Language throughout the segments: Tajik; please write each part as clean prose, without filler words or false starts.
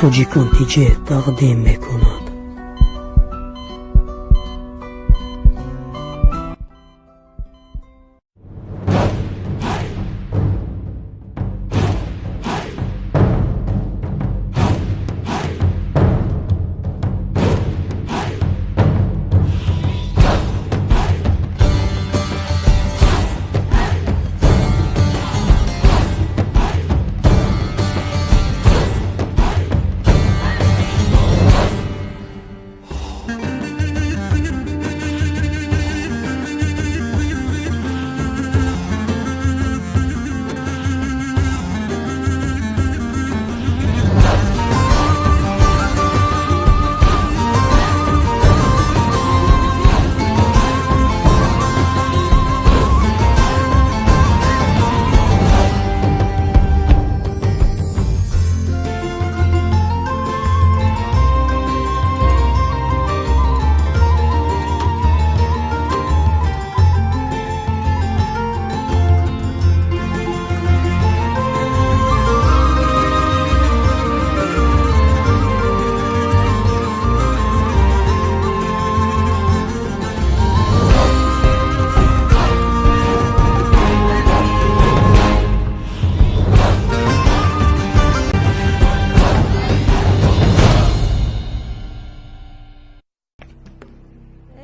Тоҷикон ТҶ тақдим мекунад.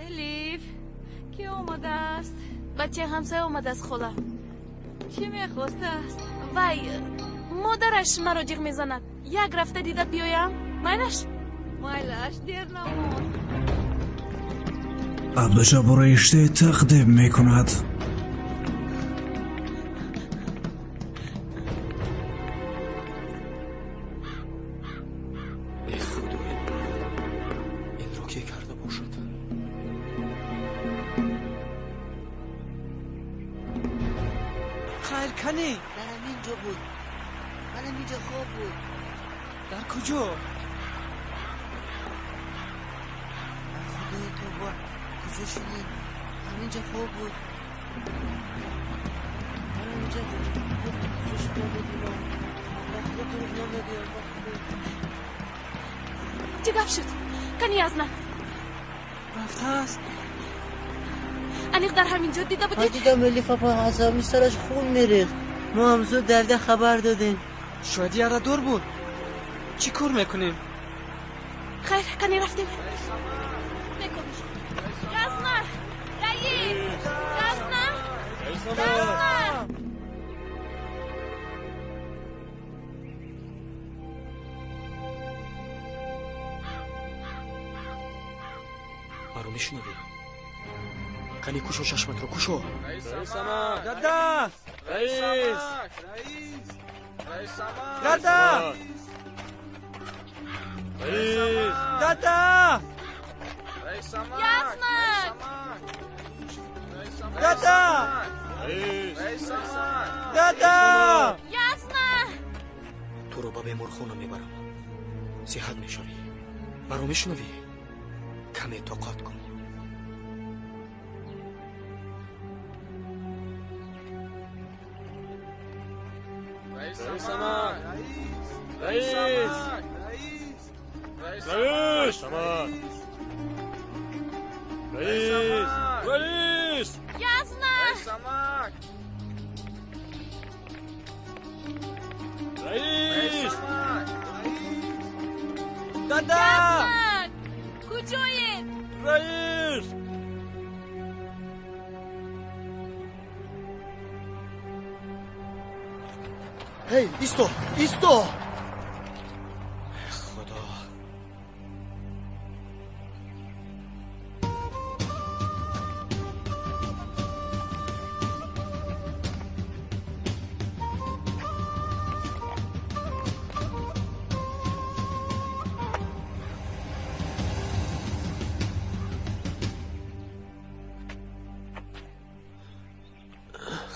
Элиф, кӣ омадааст? Бачаи ҳамсоя омадааст, хола. Чӣ мехостааст? Вай, модараш маро ҷиғ мезанад. Як рафта дида биёям, майлаш? Майлаш, дер намон. Абдуҷаббор Риште тақдим мекунад. Э худоё, инро кӣ карда бошад? Хайр, канӣ? Дар ҳамин ҷо буд, дар ҳамин ҷо хоб буд. Дар куҷо? Худои тобо, куҷо шудӣ? Ҳамин ҷо хоб буд, дар ҳамин ҷо хоб буд. Куҷо шуда буд ино? Ба худо, дурӯғ намегӯям, ба худо. Чӣ гап шуд? Кани Язна? Рафтааст. Аниқ дар ҳамин ҷо дида Ман будед? дидам, Элиф апа, аз ҳамин сараш хун мерехт. Мо ҳам зуд давида хабар додем. Шояд ярадор буд. Чӣ кор мекунем? Хайр, кани рафтем. Язна, раис, Язна, Язна! Маро мешунавӣ? Кани, кушо чашматро, кушо. Дада, дада, дада! Язна! Дада, дада! Язна! Туро ба беморхона мебарам, сиҳат мешавӣ. Маро мешунавӣ? Каме тоқат кун. Раис! Раис! Раис! Раис! Язна! Раис! Дада! Язна, куҷоед? Раис! Ҳей, исто, исто! Худо!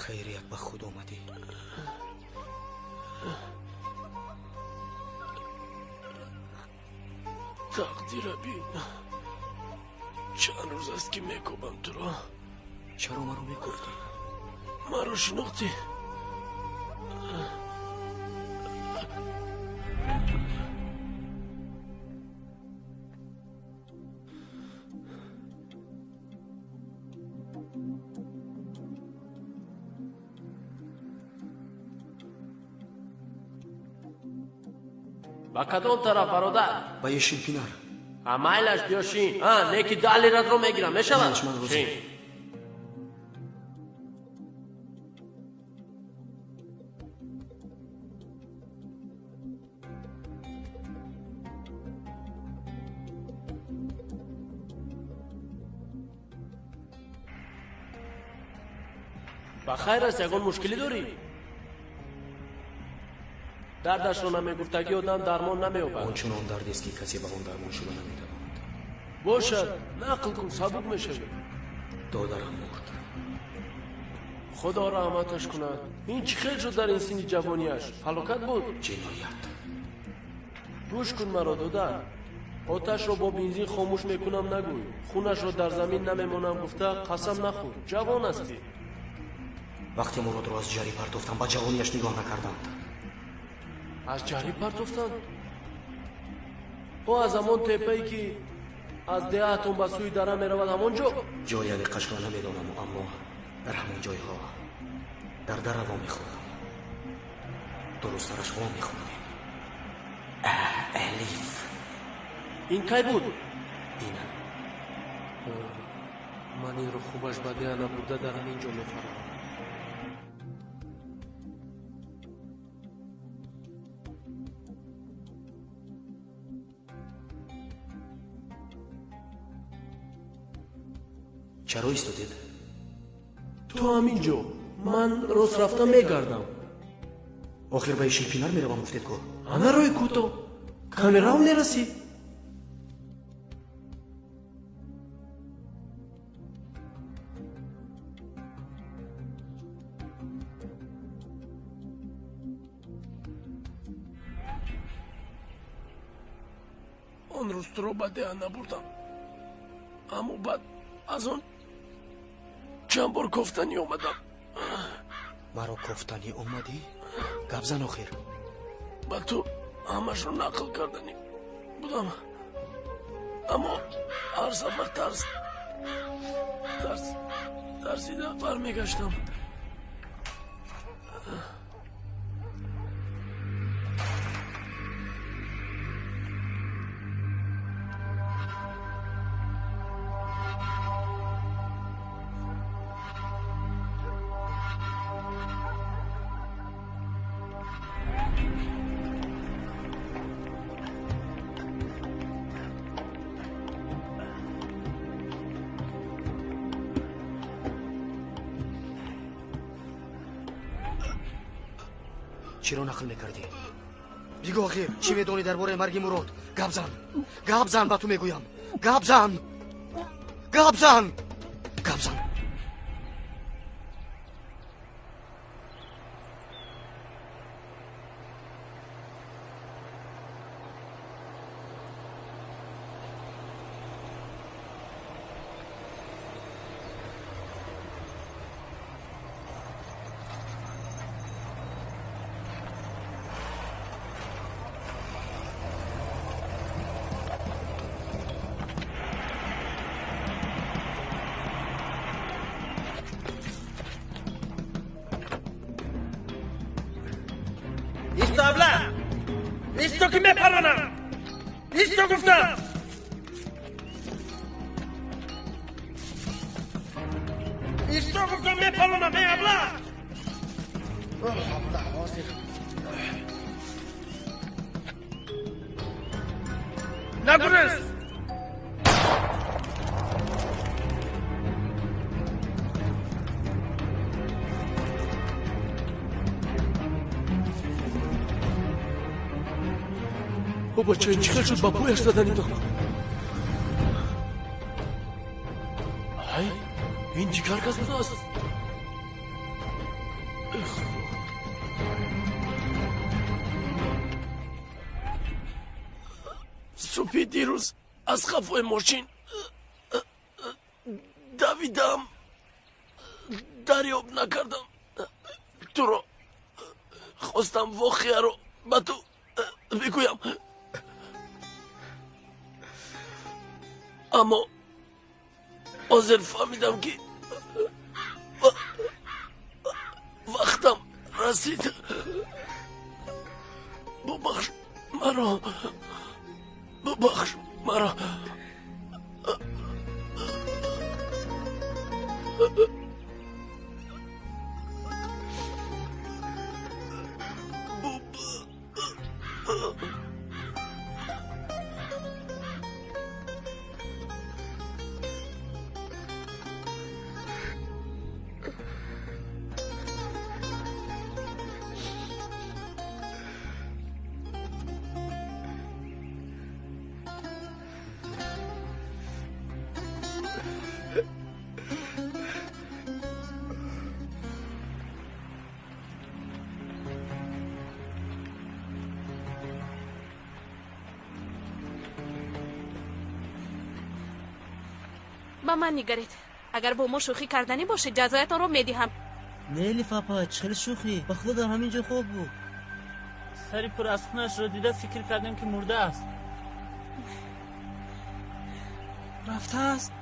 Хайрият, ба худ омадӣ? Тақдира бин. Чанд рӯз аст, ки мекобам туро. Чаро маро мекуфтӣ? Маро шинохтӣ? Ба кадом тараф, бародар? Ба Ешилпинар. А майлаш, биё шин. А, неки 10 лиратро мегирам, мешавад? Майлаш, ман розӣ. Шин. Ба хайр аст, ягон мушкилӣ дорӣ? Дардашро намегуфтагӣ одам дармон намеёбад. Он чунон дардест, ки касе ба он дармон шуда наметавонад. Бошад, нақл кун, сабук мешавӣ. Додарам мурд. Худо раҳматаш кунад. Ин чӣ хел шуд дар ин синни ҷавонияш? Фалокат буд? Ҷиноят. Гӯш кун маро, додар. Оташро бо бензин хомӯш мекунам нагӯй. Хунашро дар замин намемонам гуфта қасам нахӯр. Ҷавон ҳастӣ. Вақте Муродро аз ҷарӣ партофтам, ба ҷавонияш нигоҳ накарданд. Аз ҷарӣ партофтанд? Ӯ аз ҳамон теппае, ки аз деҳаатон ба сӯи дара меравад, ҳамон ҷо? Ҷои аниқашро намедонам, аммо дар ҳамон ҷойҳо дар дара вомехӯрдам. Дурусттараш вомехӯрдем. Алиф. Ин кай буд? Ин. Ман инро хубаш ба деҳа набурда дар ҳамин ҷо мефаҳмам. Чаро истодед? Ту ҳамин ҷо. Ман рост рафта мегардам. Охир ба Ешилпинар меравам, гуфтед ку? Ана роҳи кӯтоҳ. Камерав мерасӣ. Он рӯз туро ба деҳа набурдам, аммо баъд аз он чанд бор кофтанӣ омадам. Маро кофтанӣ омадӣ? Гап зан охир. Ба ту ҳамашро нақл карданӣ будам, аммо ҳар сафар тарсида бармегаштам. Чиро нақл мекардӣ? Бигӯ охир, чӣ медонӣ дар бораи марги Мурод? Гап зан, гап зан, ба ту мегӯям. Гап зан, гап зан, гап зан. Исто, абла! Исто, ки мепаронам! Исто, гуфтам! Исто, гуфтам, мепаронам, эй абла! Абла, ҳозир. Нагурез! О, бача, ин чӣ хел шуд ба пояш задани то? Ай, ин дигар кас будааст. Эх, Худо. Субҳи дирӯз аз қафои мошин давидам, дарёб накардам туро. Хостам воқеаро ба ту бигӯям, аммо ҳозир фаҳмидам, ки вақтам расид. Бубахш маро. Маро бубахш, маро. Ба ман нигаред. Агар бо мо шӯхӣ карданӣ бошед, ҷазоятонро медиҳам. Не, Элиф апа, чӣ хеле шӯхӣ? Ба худо дар ҳамин ҷо хоб буд. Сари пур аз хунашро дида фикр кардем, ки мурдааст. Рафтааст.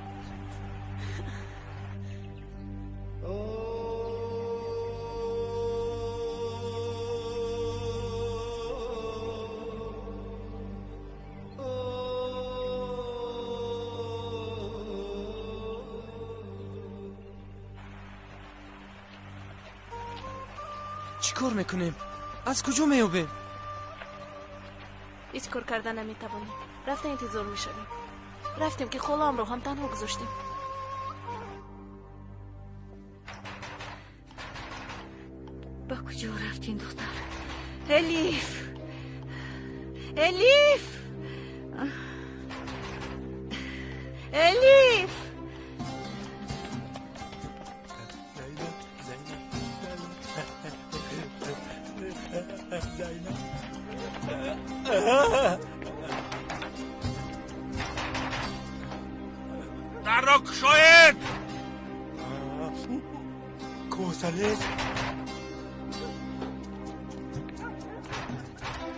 Чӣ кор мекунем? Аз куҷо меёбем? Ҳеҷ кор карда наметавонем. Рафта интизор мешавем. Рафтем, ки холаамро ҳам танҳо гузоштем. Ба куҷо рафт ин духтар? Элиф, Элиф, Элиф! Дарро кушоед! Косалес!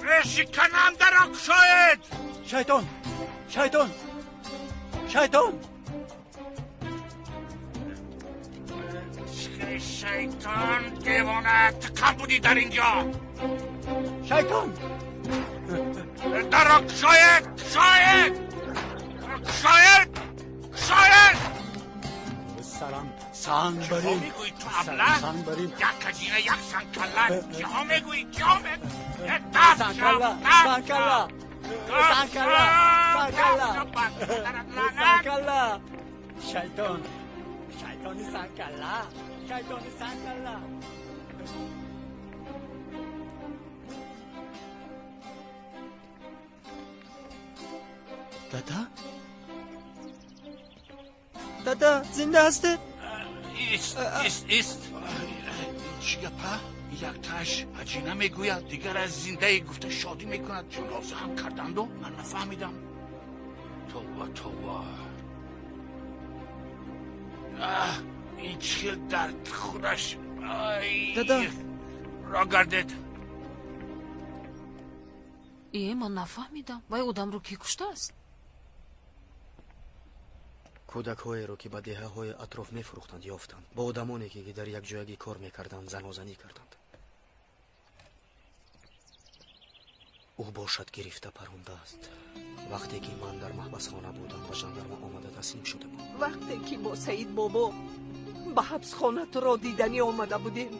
Решиканам, дарро кушоед! Шайтон! Шайтон! Шайтон! Шайтон, девона, ту кам будӣ дар ин ҷо? Шайтон! Дарро кушоед! Кушоед! Кушоед! Кушоед! Сарам санг барин! Чиҳо мегӯӣ ту, абла? Санг барин! Як кажина, як сангкалла! Чиҳо мегӯӣ? Чиҳо мегӯӣ? Даст Сангкалла! Сангкалла! Сангкалла! Сангкалла! Сангкалла! Шайтон! Шайтони сангкалла! Шайтони сангкалла! Дада? Дада, зинда ҳастед? Ист, ист, ист. Чӣ гапа? Якташ ҳаҷина мегӯяд, дигар аз зиндаи гуфта шодӣ мекунад. Ҷаноза ҳам карданду ман нафаҳмидам. Тобба, тобба. Аҳ, ин чӣ хел дард худаш. Ай! Дада! Ро гардед. Е, ман нафаҳмидам. Вай одамро кӣ куштааст? Кӯдакҳоеро, ки ба деҳаҳои атроф мефурӯхтанд, ёфтанд. Бо одамоне, ки дар якҷоягӣ кор мекарданд, занозанӣ карданд. Ӯ бошад гирифта парондааст. Вақте ки ман дар маҳбасхона будам, ба жандарма омада таслим шуда буд. Вақте ки бо Саид бобо ба ҳабсхона туро диданӣ омада будем,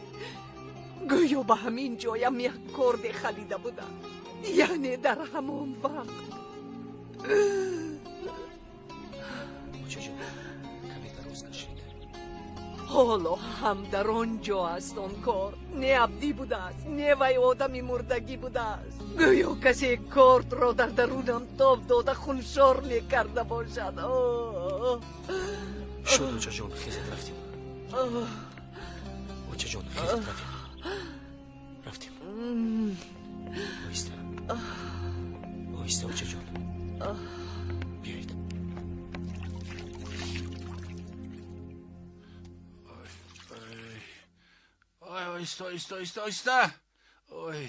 гӯё ба ҳамин ҷоям як корде халида будам. Яъне дар ҳамон вақт. Очаҷон, каме дароз кашед. Ҳоло ҳам дар он ҷо аст он кор. Не абдӣ будааст, не вай одами мурдагӣ будааст. Гӯё касе кортро дар дарунам тоб дода хуншор мекарда бошад. Шуд, очаҷон, хезед, рафтем. Очаҷон, хезед, рафтем. Рафтем. Оҳиста. Оҳиста, очаҷон. Биёед. Ой, оҳиста, оҳиста, оҳиста, оҳиста. Ой,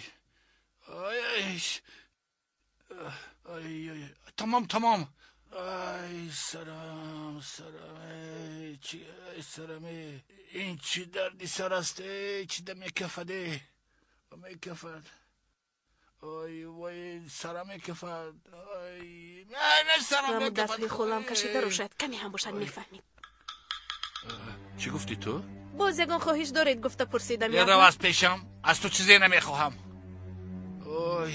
ой, ой, ой, тамом, тамом. Ай, сарам, сарам, эй, чи, ай, сарам, эй. Ин чӣ дарди сар аст, эй, чӣ да мекафад, эй, мекафад. Ой, вой, сарам мекафад. Ой, не сарам мекафад. Дастҳои холам кашидаро шояд каме ҳам бошад мефаҳмид. Чӣ гуфтӣ ту? Боз ягон хоҳиш доред гуфта пурсидам. Рав аз пешам, аз ту чизе намехоҳам. Ой,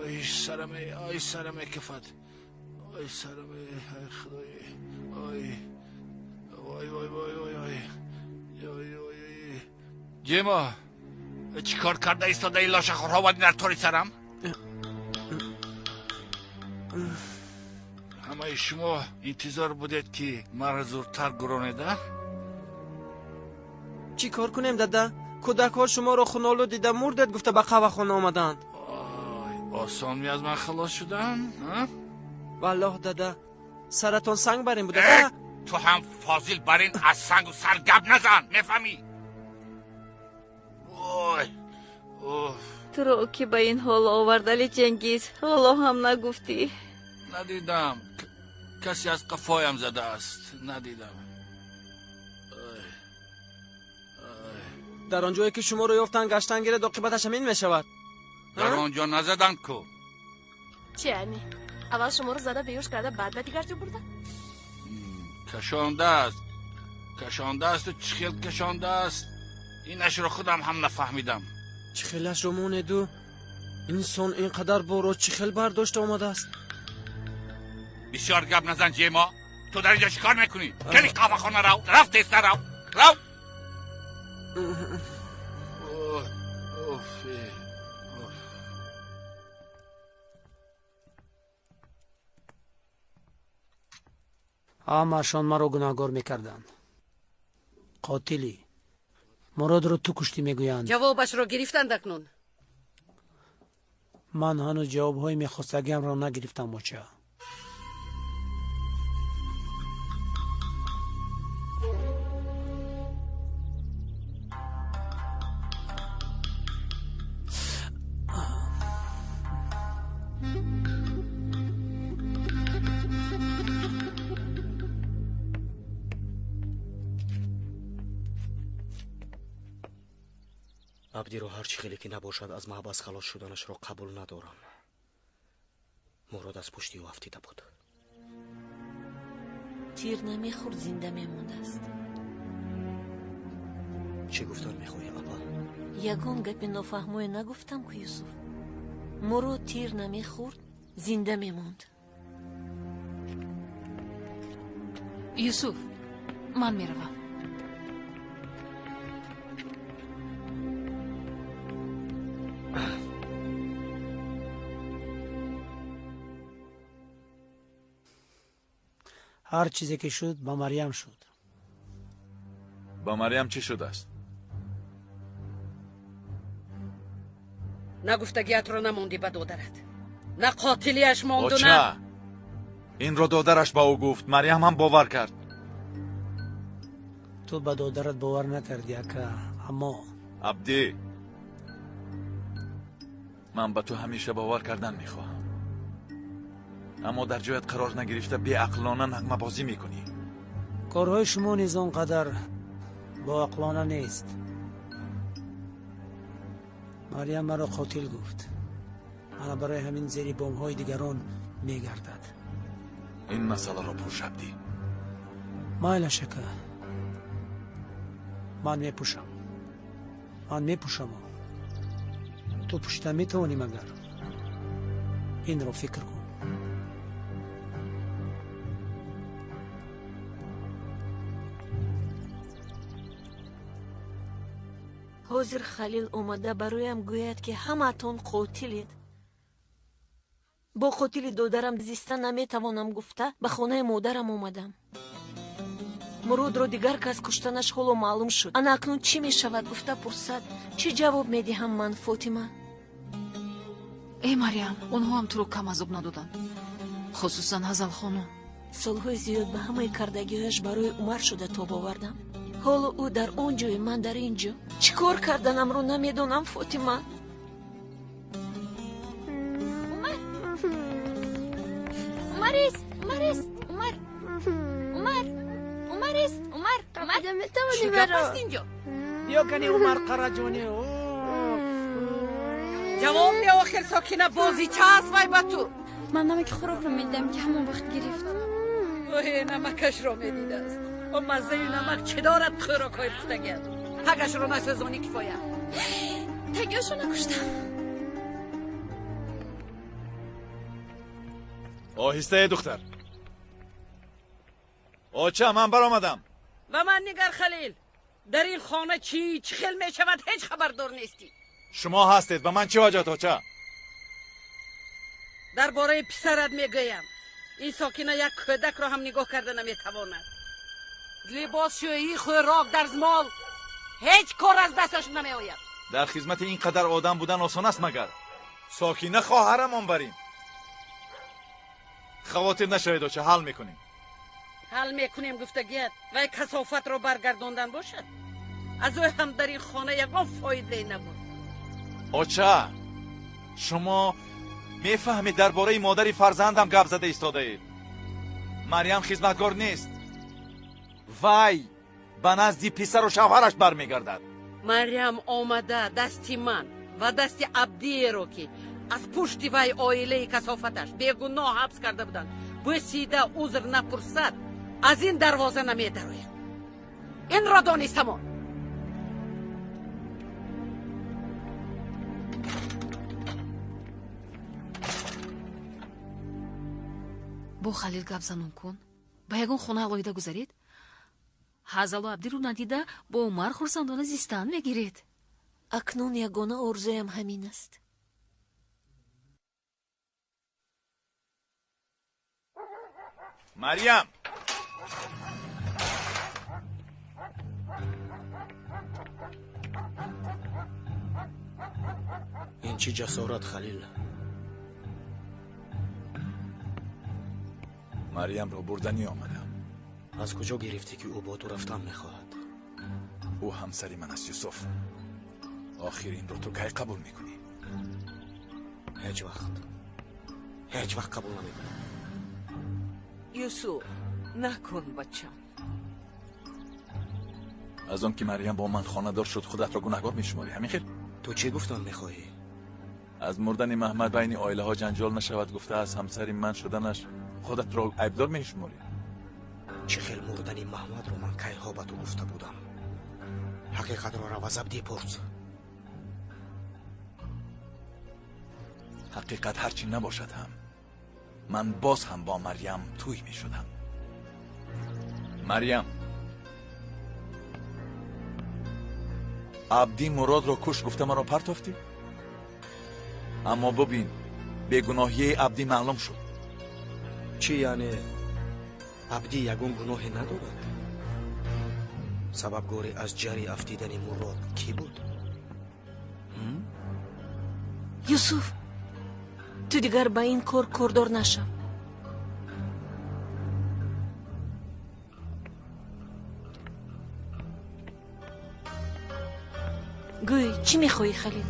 ой, сарам, ой, сарам мекафад. Ой, сарам, ой, худой. Ой, вой, вой, вой, вой, ой. Ой, ой, ой. Ҷемо, чӣ кор карда истодаи лошахӯрҳо ва дар тори сарам? Ҳамаи шумо интизор будед, ки маро зудтар гуронеда? Чӣ кор кунем, дада? Кӯдакҳо шуморо хунолуд дида мурдед гуфта ба қаҳвахона омаданд. Осон ми аз ман халос шудан? Валлоҳ, дада, саратон санг бар ин буда. Ту ҳам фозил бар ин аз сангу сар гап назан, мефаҳмӣ? Ой, уф. Туро ки ба ин ҳол овард, Али Ҷенгиз, ҳоло ҳам нагуфтӣ. Надидам. Касе аз қафоям задааст. Надидам. Дар он ҷое ки шуморо ёфтан гаштан гирад, оқибаташ ҳамин мешавад. Дар он ҷо назаданд ку. Чи ами? Аввал шуморо зада беҳуш карда, баъд ба дигар ҷо бурда? Кашондааст. Кашондаасту чӣ хел кашондааст? Инашро худам ҳам нафаҳмидам. Чӣ хелашро монеду? Инсон ин қадар борро чӣ хел бардошта омадааст? Бисёр гап назан, Ҷемо. Ту дар инҷо чӣ кор мекунӣ? Кани қаҳвахона рав. Рав, тезтар рав. Рав. Ҳамаашон маро гунаҳгор мекарданд. Қотилӣ. Муродро ту куштӣ мегӯянд. Ҷавобашро гирифтанд акнун. Ман ҳанӯз ҷавобҳои мехостагиамро нагирифтам, оча. Абдиро ҳар чӣ хеле ки набошад, аз маҳбас халос шуданашро қабул надорам. Мурод аз пушти ӯ афтида буд. Тир намехӯрд, зинда мемондааст. Чӣ гуфтан мехоҳӣ, апа? Ягон гапи нофаҳмое нагуфтам ку, Юсуф. Мурод тир намехӯрд, зинда мемонд. Юсуф, ман меравам. Ҳар чизе ки шуд, ба Марьям шуд. Ба Марьям чӣ шудааст? Нагуфтагиатро намондӣ ба додарат. На қотилиаш монду, на Оча, инро додараш ба ӯ гуфт. Марьям ҳам бовар кард. Ту ба додарат бовар накардӣ, ака, аммо Абдӣ, ман ба ту ҳамеша бовар кардан мехоҳам. Аммо дар ҷоят қарор нагирифта беақлона нағмабозӣ мекунӣ. Корҳои шумо низ он қадар боақлона нест. Марьям маро қотил гуфт. Ана барои ҳамин зери бомҳои дигарон мегардад. Ин масъаларо пӯш, Абдӣ. Майлаш, ака, ман мепӯшам. Ман мепӯшамо. Ту пӯшида метавонӣ магар? Инро фикр кун. Ҳозир Халил омада бароям гӯяд, ки ҳамаатон қотилед. Бо қотили додарам зиста наметавонам гуфта ба хонаи модарам омадам. Муродро дигар кас куштанаш ҳоло маълум шуд. Ана акнун чӣ мешавад гуфта пурсад, чӣ ҷавоб медиҳам ман, Фотима? Э Марьям, онҳо ҳам туро кам азоб надоданд, хусусан Ҳазалхонум. Солҳои зиёд ба ҳамаи кардагиҳояш барои Умар шуда тоб овардам. Ҳоло ӯ дар он ҷой, ман дар ин ҷо. Чӣ кор карданамро намедонам, Фотима. Умар! Умар ест! Умар ест! Умар! Умар! Умар ест! Умар! Умар! Чӣ гап аст инҷо? Биё кани, Умар Қараҷонӣ. Ҷавоб де охир, Сокина, бозича аст вай ба ту? Ман намаки хӯрокро медидам, ки ҳамон вақт гирифт. Оҳе, намакашро медидааст. О, маззаи намак чӣ дорад хӯрокҳои пухтагиат? Тагашро насӯзонӣ кифоя. Тагиашро накуштам. Оҳиста, э духтар. Оча, ман баромадам. Ба ман нигар, Халил, дар ин хона чӣ чӣ хел мешавад, ҳеҷ хабардор нестӣ. Шумо ҳастед, ба ман чӣ ҳоҷат, оча? Дар бораи писарат мегӯям. Ин Сокина як кӯдакро ҳам нигоҳ карда наметавонад. Либосшӯӣ, хӯрок, дарзмол, ҳеҷ кор аз дасташ намеояд. Дар хизмати ин қадар одам будан осон аст магар? Сокина хоҳарамон барин. Хавотир нашавед, оча, ҳал мекунем. Ҳал мекунем гуфтагият вай касофатро баргардондан бошад? Аз ӯ ҳам дар ин хона ягон фоидае набуд. Оча, шумо мефаҳмед, дар бораи модари фарзандам гап зада истодаед. Марьям хизматгор нест. Вай ба назди писару шавҳараш бармегардад. Марьям омада дасти ман ва дасти Абдиеро, ки аз пушти вай оилаи касофаташ бегуноҳ ҳабс карда буданд, бӯсида узр напурсад, аз ин дарвоза намедарояд. Инро донистамон. Бо Халил гап занон кун, ба ягон хона алоҳида гузаред. Ҳазалу Абдиро надида бо Умар хурсандона зистан мегиред. Акнун ягона орзуям ҳамин аст. Марьям! Ин чӣ ҷасорат, Халил? Марьямро бурданӣ омадам. Аз куҷо гирифтӣ, ки ӯ бо ту рафтан мехоҳад? Ӯ ҳамсари ман аст, Юсуф. Охир инро ту кай қабул мекунӣ? Ҳеҷ вақт. Ҳеҷ вақт қабул намекунам. Юсуф, накун, бачам. Аз он ки Марьям бо ман хонадор шуд, худатро гунаҳгор мешуморӣ, ҳамин хел? Ту чӣ гуфтан мехоҳӣ? Аз мурдани Маҳмад байни оилаҳо ҷанҷол нашавад гуфта, аз ҳамсари ман шуданаш худатро айбдор мешуморӣ. Чӣ хел мурдани Маҳмадро ман кайҳо ба ту гуфта будам. Ҳақиқатро рав аз Абдӣ пурс. Ҳақиқат ҳарчи набошад ҳам, ман боз ҳам бо Марьям тӯй мешудам. Марьям, Абдӣ Муродро куш гуфта маро партофтӣ? Аммо бубин, бегуноҳии Абдӣ маълум шуд. Чӣ яъне Абдӣ ягон гуноҳе надорад? Сабабгори аз ҷари афтидани Мурод кӣ буд? Юсуф, ту дигар ба ин кор кордор нашав. Гӯй, чӣ мехоҳӣ, Халил?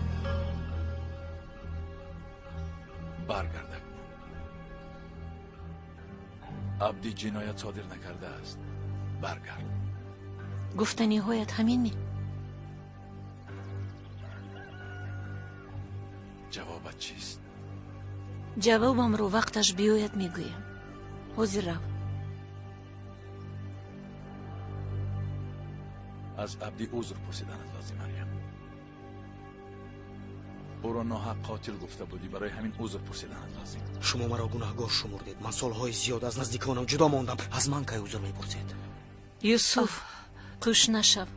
Баргардак. Абдӣ ҷиноят содир накардааст. Баргард. Гуфтаниҳоят ҳамин ми? Ҷавобат чист? Ҷавобамро вақташ биёяд мегӯям. Ҳозир рав. Аз Абдӣ узр пурсиданат лозим, Марьям. Ӯро ноҳақ қотил гуфта будӣ, барои ҳамин узр пурсиданат лозим. Шумо маро гунаҳгор шумурдед. Ман солҳои зиёд аз наздиконам ҷудо мондам. Аз ман кай узр мепурсед? Юсуф, қӯш нашав.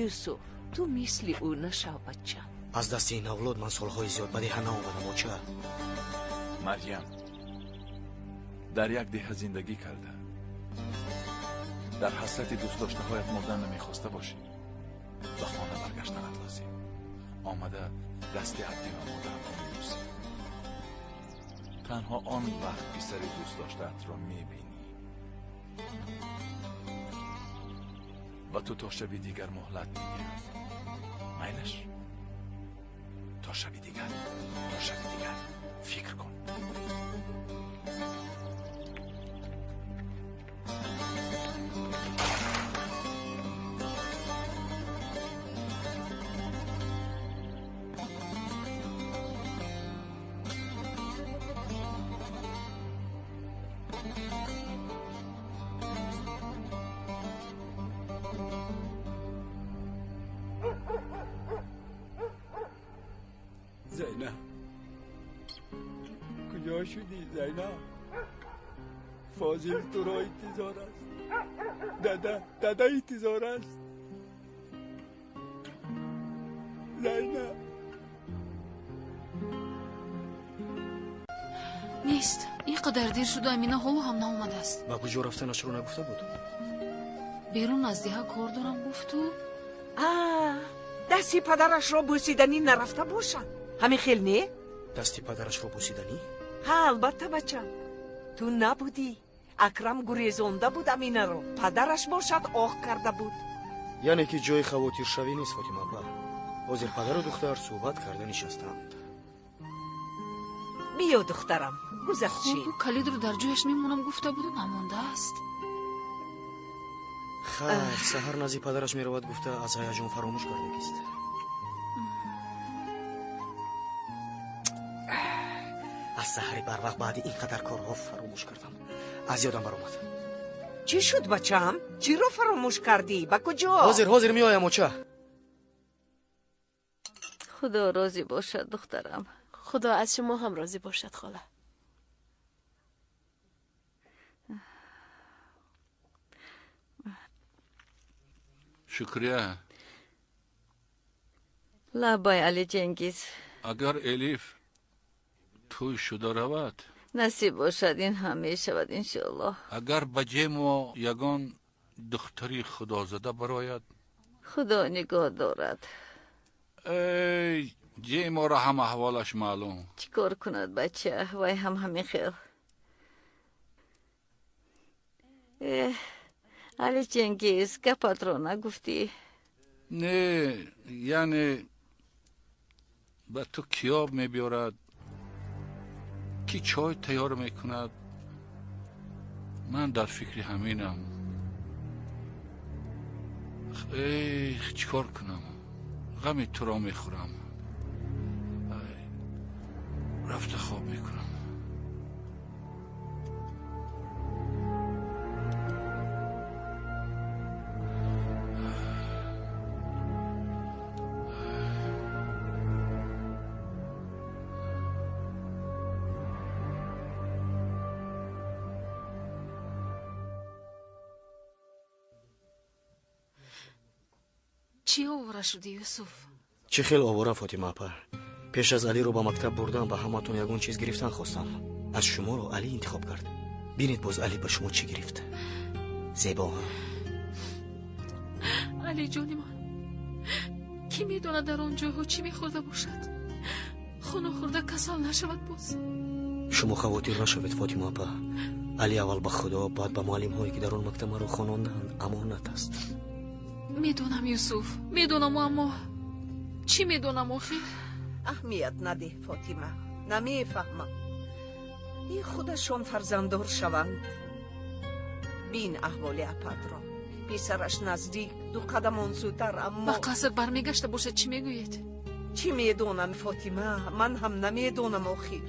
Юсуф, ту мисли ӯ нашав, бачам. Аз дасти ин авлод ман солҳои зиёд ба деҳа наомадам, оча. Марьям, дар як деҳа зиндагӣ карда, дар ҳасрати дӯстдоштаҳоят мурдан намехоста бошӣ, ба хона баргаштанат лозим. Омада дасти Абдӣ ва модарамро мебӯсӣ. Танҳо он вақт писари дӯстдоштаатро мебинӣ. Ва ту то шаби дигар муҳлат медиҳам. Майлаш? То шаби дигар, то шаби дигар фикр кун. Куҷо шудӣ, Зайнаб? Фозил туро интизор аст. Дада, дада интизор аст. Зайнаб. Нест. Ин қадар дер шуду Амина ҳоло ҳам наомадааст. Ба куҷо рафтанашро нагуфта буд? Берун аз деҳа кор дорам гуфту. Дасти падарашро бӯсиданӣ нарафта бошад. Ҳамин хел не? Дасти падарашро бӯсиданӣ? Ҳа, албатта, бачам. Ту набудӣ. Акрам гурезонда буд Аминаро. Падараш бошад оқ карда буд. Яъне ки ҷои хавотиршавӣ нест, Фотима апа. Ҳозир падару духтар суҳбат карда нишастаанд. Биё, духтарам, гузарчи. Хуб, калидро дар ҷояш мемонам гуфта буду намондааст. Хайр, саҳар назди падараш меравад гуфта аз ҳаяҷон фаромӯш кардагист. Аз саҳари барвақт баъди ин қадар корҳо фаромӯш кардам. Аз ёдам баромад. Чӣ шуд, бачаам? Чиро фаромӯш кардӣ? Ба куҷо? Ҳозир, ҳозир меоям, оча. Худо розӣ бошад, духтарам. Худо аз шумо ҳам розӣ бошад, хола. Шукрия. Лабай, Али Ҷенгиз. Агар Элиф тӯй шуда равад, насиб бошад, ин ҳам мешавад, иншоаллоҳ. Агар ба ҷемо ягон духтари худозада барояд, худо нигоҳ дорад. Эй, ҷеморо ҳам аҳволаш маълум. Чӣ кор кунад бача? Вай ҳам ҳамин хел. Эҳ, Али Ҷенгиз, гапатро нагуфтӣ. Не, яъне ба ту киёб мебиёрад, ки чой тайёр мекунад. Ман дар фикри ҳаминам. Эх, чӣ кор кунам? Ғами туро мехӯрам. Рафта хоб мекунам. Чӣ овора шудӣ, Юсуф? Чӣ хел овора, Фотима апа? Пеш аз Алиро ба мактаб бурдан ба ҳаматон ягон чиз гирифтан хостам. Аз шуморо Али интихоб кард. Бинед боз Али ба шумо чӣ гирифт. Зебо. Али ҷони ман, кӣ медонад дар он ҷойҳо чӣ мехӯрда бошад? Хуну хӯрда касал нашавад боз. Шумо хавотир нашавед, Фотима апа. Али аввал ба Худо, баъд ба муаллимҳое ки дар он мактаб маро хонондаанд амонат аст. Медонам, Юсуф, медонам, аммо чӣ медонам охир? Аҳамият надеҳ, Фотима, намефаҳмам. Ин худашон фарзанддор шаванд. Бин аҳволи апатро. Писараш наздик, ду қадам он сӯтар, аммо ба қаср бармегашта бошад, чӣ мегӯед? Чӣ медонам, Фотима, ман ҳам намедонам охир.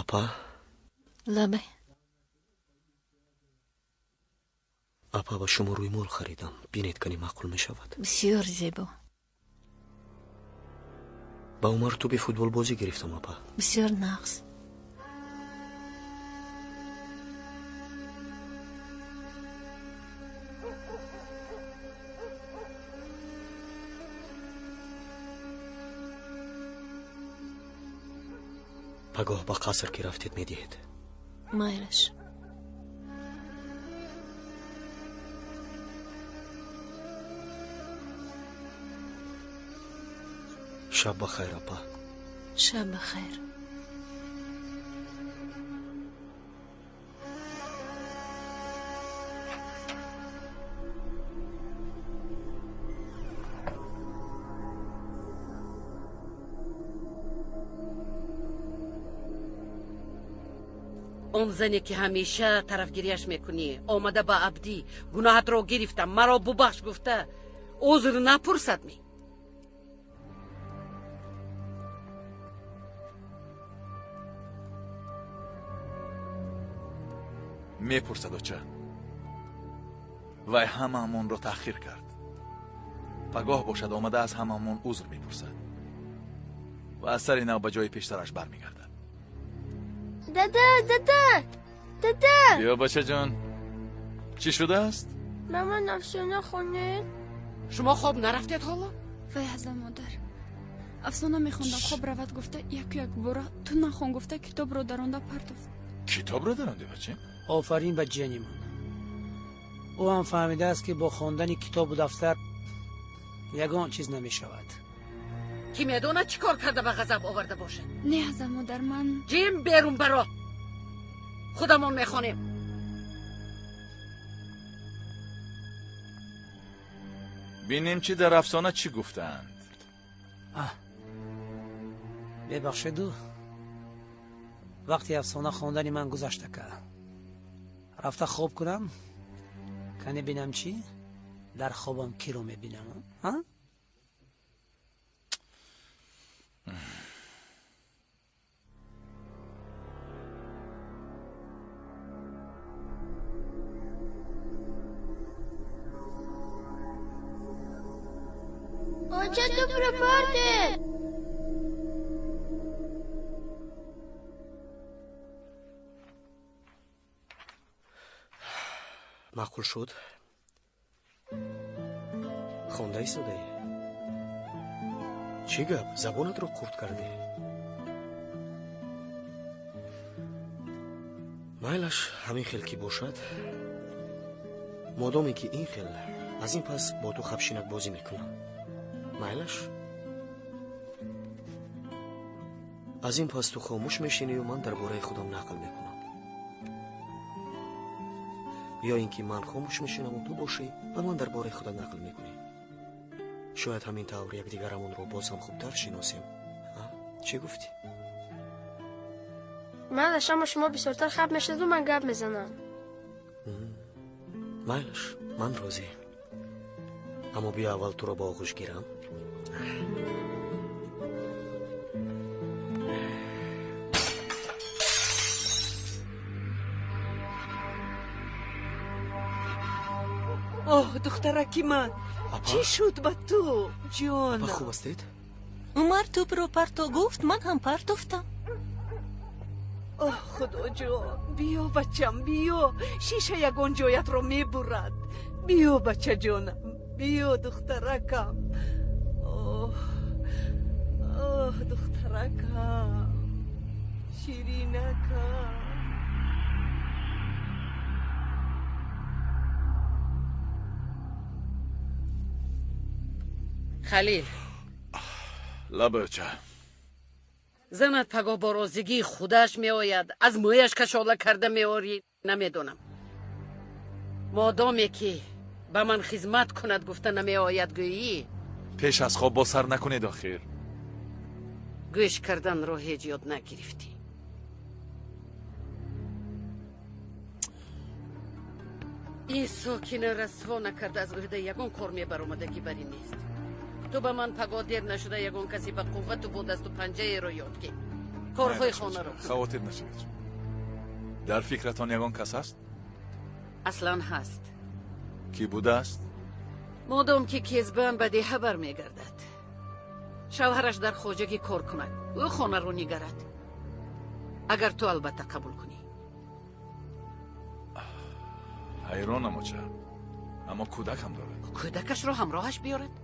Апа? Лабай. Апа, ба шумо рӯймол харидам. Бинед, кани маъқул мешавад. Бисёр зебо. Ба Умар тӯби футболбозӣ гирифтам, апа. Бисёр нағз. Пагоҳ ба қаср ки рафтед медиҳед. Майлаш. Шаб ба хайр, апа. Шаб ба хайр. Он зане ки ҳамеша тарафгириаш мекунӣ, омада ба Абдӣ гуноҳатро гирифтам, маро бубахш гуфта узр напурсад ми? Мепурсад, оча. Вай ҳамаамонро таъхир кард. Пагоҳ бошад, омада аз ҳамаамон узр мепурсад ва аз сари нав ба ҷои пештараш бармегардад. Дада, дада, дада! Биё, бачаҷон, чӣ шудааст? Маман афсона хонед. Шумо хоб нарафтед ҳоло? Вай, ҳазал модар, афсона мехондам, хоб равад гуфта, яку якбора ту нахон гуфта китобро даронда партофт. Китобро даронди, бача? Офарин ба ҷиянимон. Ӯ ҳам фаҳмидааст, ки бо хондани китобу дафтар ягон чиз намешавад. Ки медонад чӣ кор карда ба ғазаб оварда бошад? Не, ҳазал модар, ман ҷим, берун баро, худамон мехонем. Бинем, чӣ дар афсона чӣ гуфтаанд. Бебахшеду, вақти афсона хондани ман гузашта, ка рафта хоб кунам. Кане бинам, чӣ дар хобам киро мебинам? Оча, тӯпро партед! Маъқул шуд? Хонда истодаӣ? Чӣ гап, забонатро қурт кардӣ? Майлаш, ҳамин хел ки бошад. Модоме ки ин хел, аз ин пас бо ту хабшинак бозӣ мекунам. Майлаш, аз ин пас ту хомӯш мешинию ман дар бораи худам нақл мекунам, ё ин ки ман хомӯш мешинаму ту бошӣ ба ман дар бораи худат нақл мекунӣ. Шояд ҳамин тавр якдигарамонро боз ҳам хубтар шиносем. Чӣ гуфтӣ? Майлаш, аммо шумо бисёртар хаб мешаведу ман гап мезанам. Майлаш, ман розӣ, аммо биё аввал туро ба оғӯш гирам. Оҳ, духтараки ман, чӣ шуд ба ту, ҷонам? Апа, хуб ҳастед? Умар тӯпро парто гуфт, ман ҳам партофтам. Оҳ, худоҷон, биё, бачам, биё, шиша ягон ҷоятро мебурад. Биё, бачаҷонам, биё, духтаракам. Оҳ, оҳ, духтаракам, ширинакам. Халил. Лабача. Занат пагоҳ бо розигии худаш меояд, аз мӯяш кашола карда меорӣ, намедонам. Модоме ки ба ман хизмат кунад гуфта намеояд, гӯӣ. Пеш аз хоб бо сар накунед охир. Гӯш карданро ҳеҷ ёд нагирифтӣ. Ин сокина расво накарда аз ӯҳда ягон кор мебаромадагӣ барӣ нест. Ту ба ман пагоҳ дер нашуда ягон касе ба қуввату бо дасту панҷаеро ёд ки корҳои хонаро. Хавотир нашавед. Дар фикратон ягон кас ҳаст? Аслан ҳаст. Кӣ будааст? Модом ки кезбан ба деҳа бармегардад, шавҳараш дар хоҷагӣ кор кунад, ӯ хонаро нигарад. Агар ту албатта қабул кунӣ. Ҳайронам, оча, аммо кӯдакам дорад. Кӯдакашро ҳамроҳаш биёрад,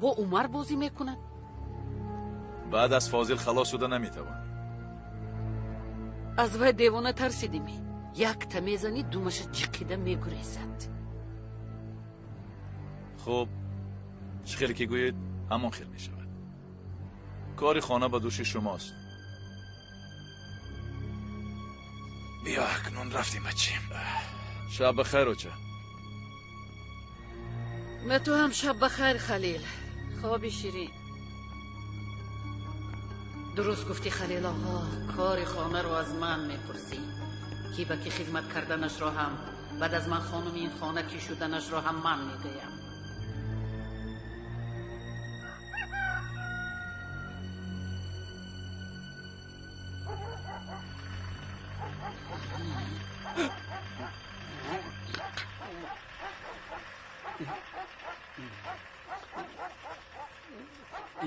бо Умар бозӣ мекунад. Баъд аз Фозил халос шуда наметавонӣ. Аз вай девона тарсидимӣ? Якта мезанӣ, думаша ҷиқида мегурезад. Хуб, чӣ хеле ки гӯед, ҳамон хел мешавад. Кори хона ба дӯши шумост. Биё, акнун рафтем, бачем. Шаб бахайр, оча. Ба ту ҳам шаб бахайр, Халил. Хоби ширин. Дуруст гуфтӣ, Халил оғо, кори хонаро аз ман мепурсӣ. Ки ба ки хизмат карданашро ҳам, баъд аз ман хонуми ин хона кӣ шуданашро ҳам ман мегӯям.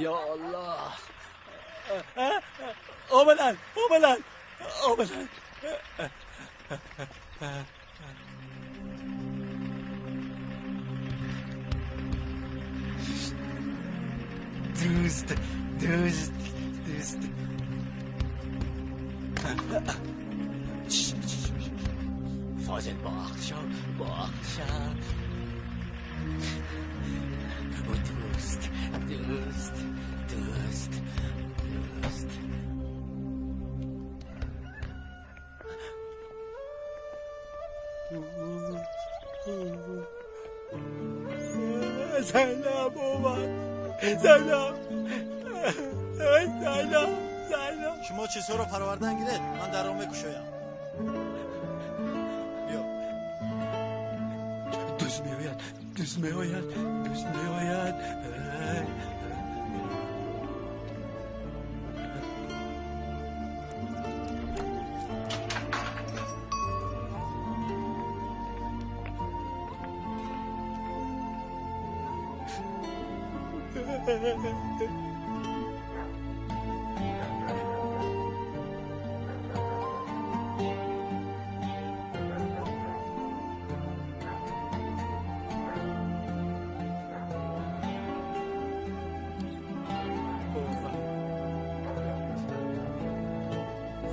Я Аллоҳ! Омаданд, омаданд, омаданд. Дӯст, дӯст, дӯст. Фозил, бо ақл шав, бо ақл шав. Дӯст, дӯст, дӯст, дӯст. Зайнаб омад, Зайнаб, Зайнаб, Зайнаб. Шумо чизҳоро парвардан гиред, ман дарро мекушоям. Биё. Дӯст меояд, дӯст меояд, дӯст меояд.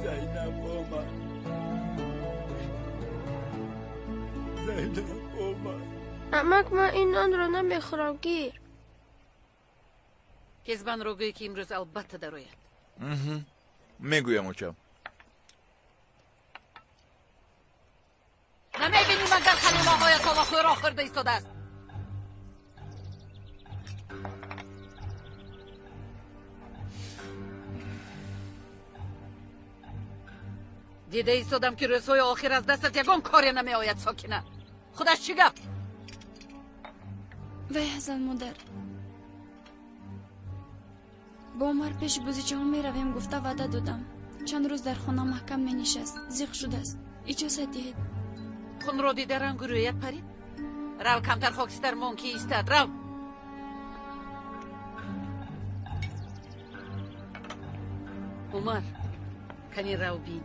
Зайнаб омад. Зайнаб омад. Амак, ман ин нонро намехӯрам, гир. Кезбанро гӯй, ки имрӯз албатта дарояд. Мегӯям, оча. Намебинӣ, магар халилоҳоят ҳоло хӯрок хӯрда истодааст? Дида истодам, ки рӯзҳои охир аз дастат ягон коре намеояд. Сокина, худаш чӣ гап? Вай, Ҳасан модар, бо Умар пеши бозичаҳо меравем гуфта ваъда додам. Чанд рӯз дар хона маҳкам менишаст, зиқ шудааст. Иҷозат диҳед. Хунро дида рангу рӯят парид. Рав, камтар хокистар мон, ки истад. Рав. Умар, кани рав, бин,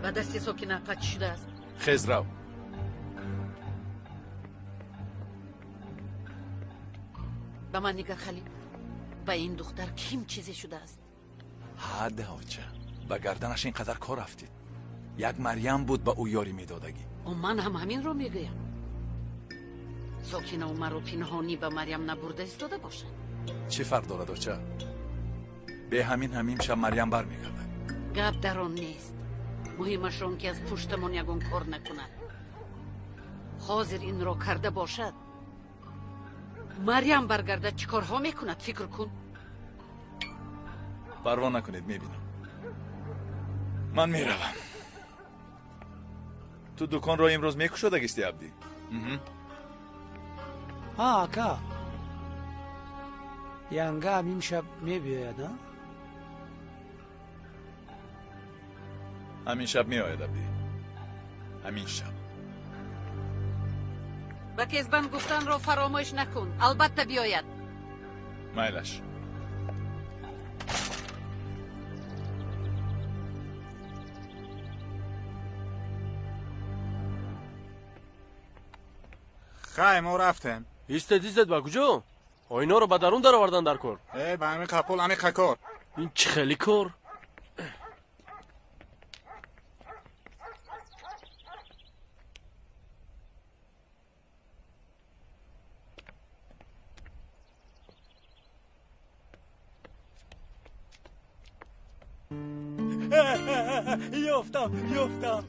ба дасти Сокина апа чӣ шудааст. Хез, рав. Ба ман нигар, Халил, ба ин духтар ким чизе шудааст? Ҳада, оча, ба гарданаш ин қадар кор афтид. Як Марьям буд ба ӯ ёрӣ медодагӣ. О, ман ҳам ҳаминро мегӯям. Сокина Умарро пинҳонӣ ба Марьям набурда истода бошад. Чӣ фарқ дорад, оча? Бе ҳамин ҳамин шаб Марьям бармегардад. Гап дар он нест. Муҳимаш он, ки аз пуштамон ягон кор накунад. Ҳозир инро карда бошад, Марьям баргардад, чӣ корҳо мекунад, фикр кун. Парво накунед, мебинам. Ман меравам. Ту дуконро имрӯз мекушодагисти, Абдӣ? Ҳа, ака. Янгаам имшаб мебиёяд, а? Ҳамин шаб меояд, Абдӣ, ҳамин шаб. Ба Кезбан гуфтанро фаромӯш накун, албатта биёяд. Майлаш. Хай, мо рафтем. Истед, истед, ба куҷо? Оиноро ба дарун даровардан дар кор. Э, ба ҳамин қапул, ҳамин кор. Ин чӣ хеле кор? Ёфтам, ёфтам.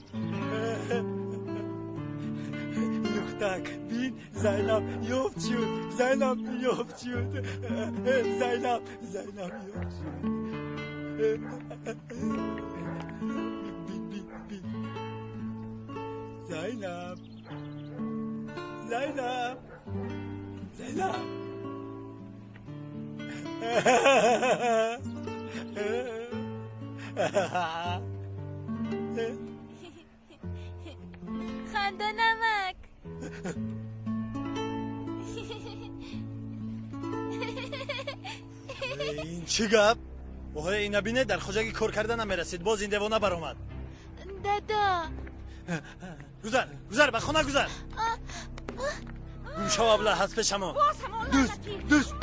Юхтак, бин, Зайнаб ёфт шуд, Зайнаб ёфт шуд, Зайнаб, Зайнаб ёфт шуд. Бин, бин, бин. Зайнаб, Зайнаб, Зайнаб. Ханда намак. Ин чӣ гап? Оҳои ина бинед, дар хоҷагӣ кор карда намерасид, боз ин девона баромад. Дада. Гузар, гузар, ба хона гузар. Гум шав, абла, аз пешамо. Дӯст, дӯст.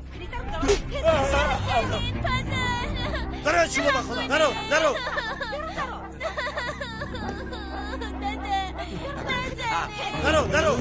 Даро шумо ба хона, даро, даро. Даро, даро.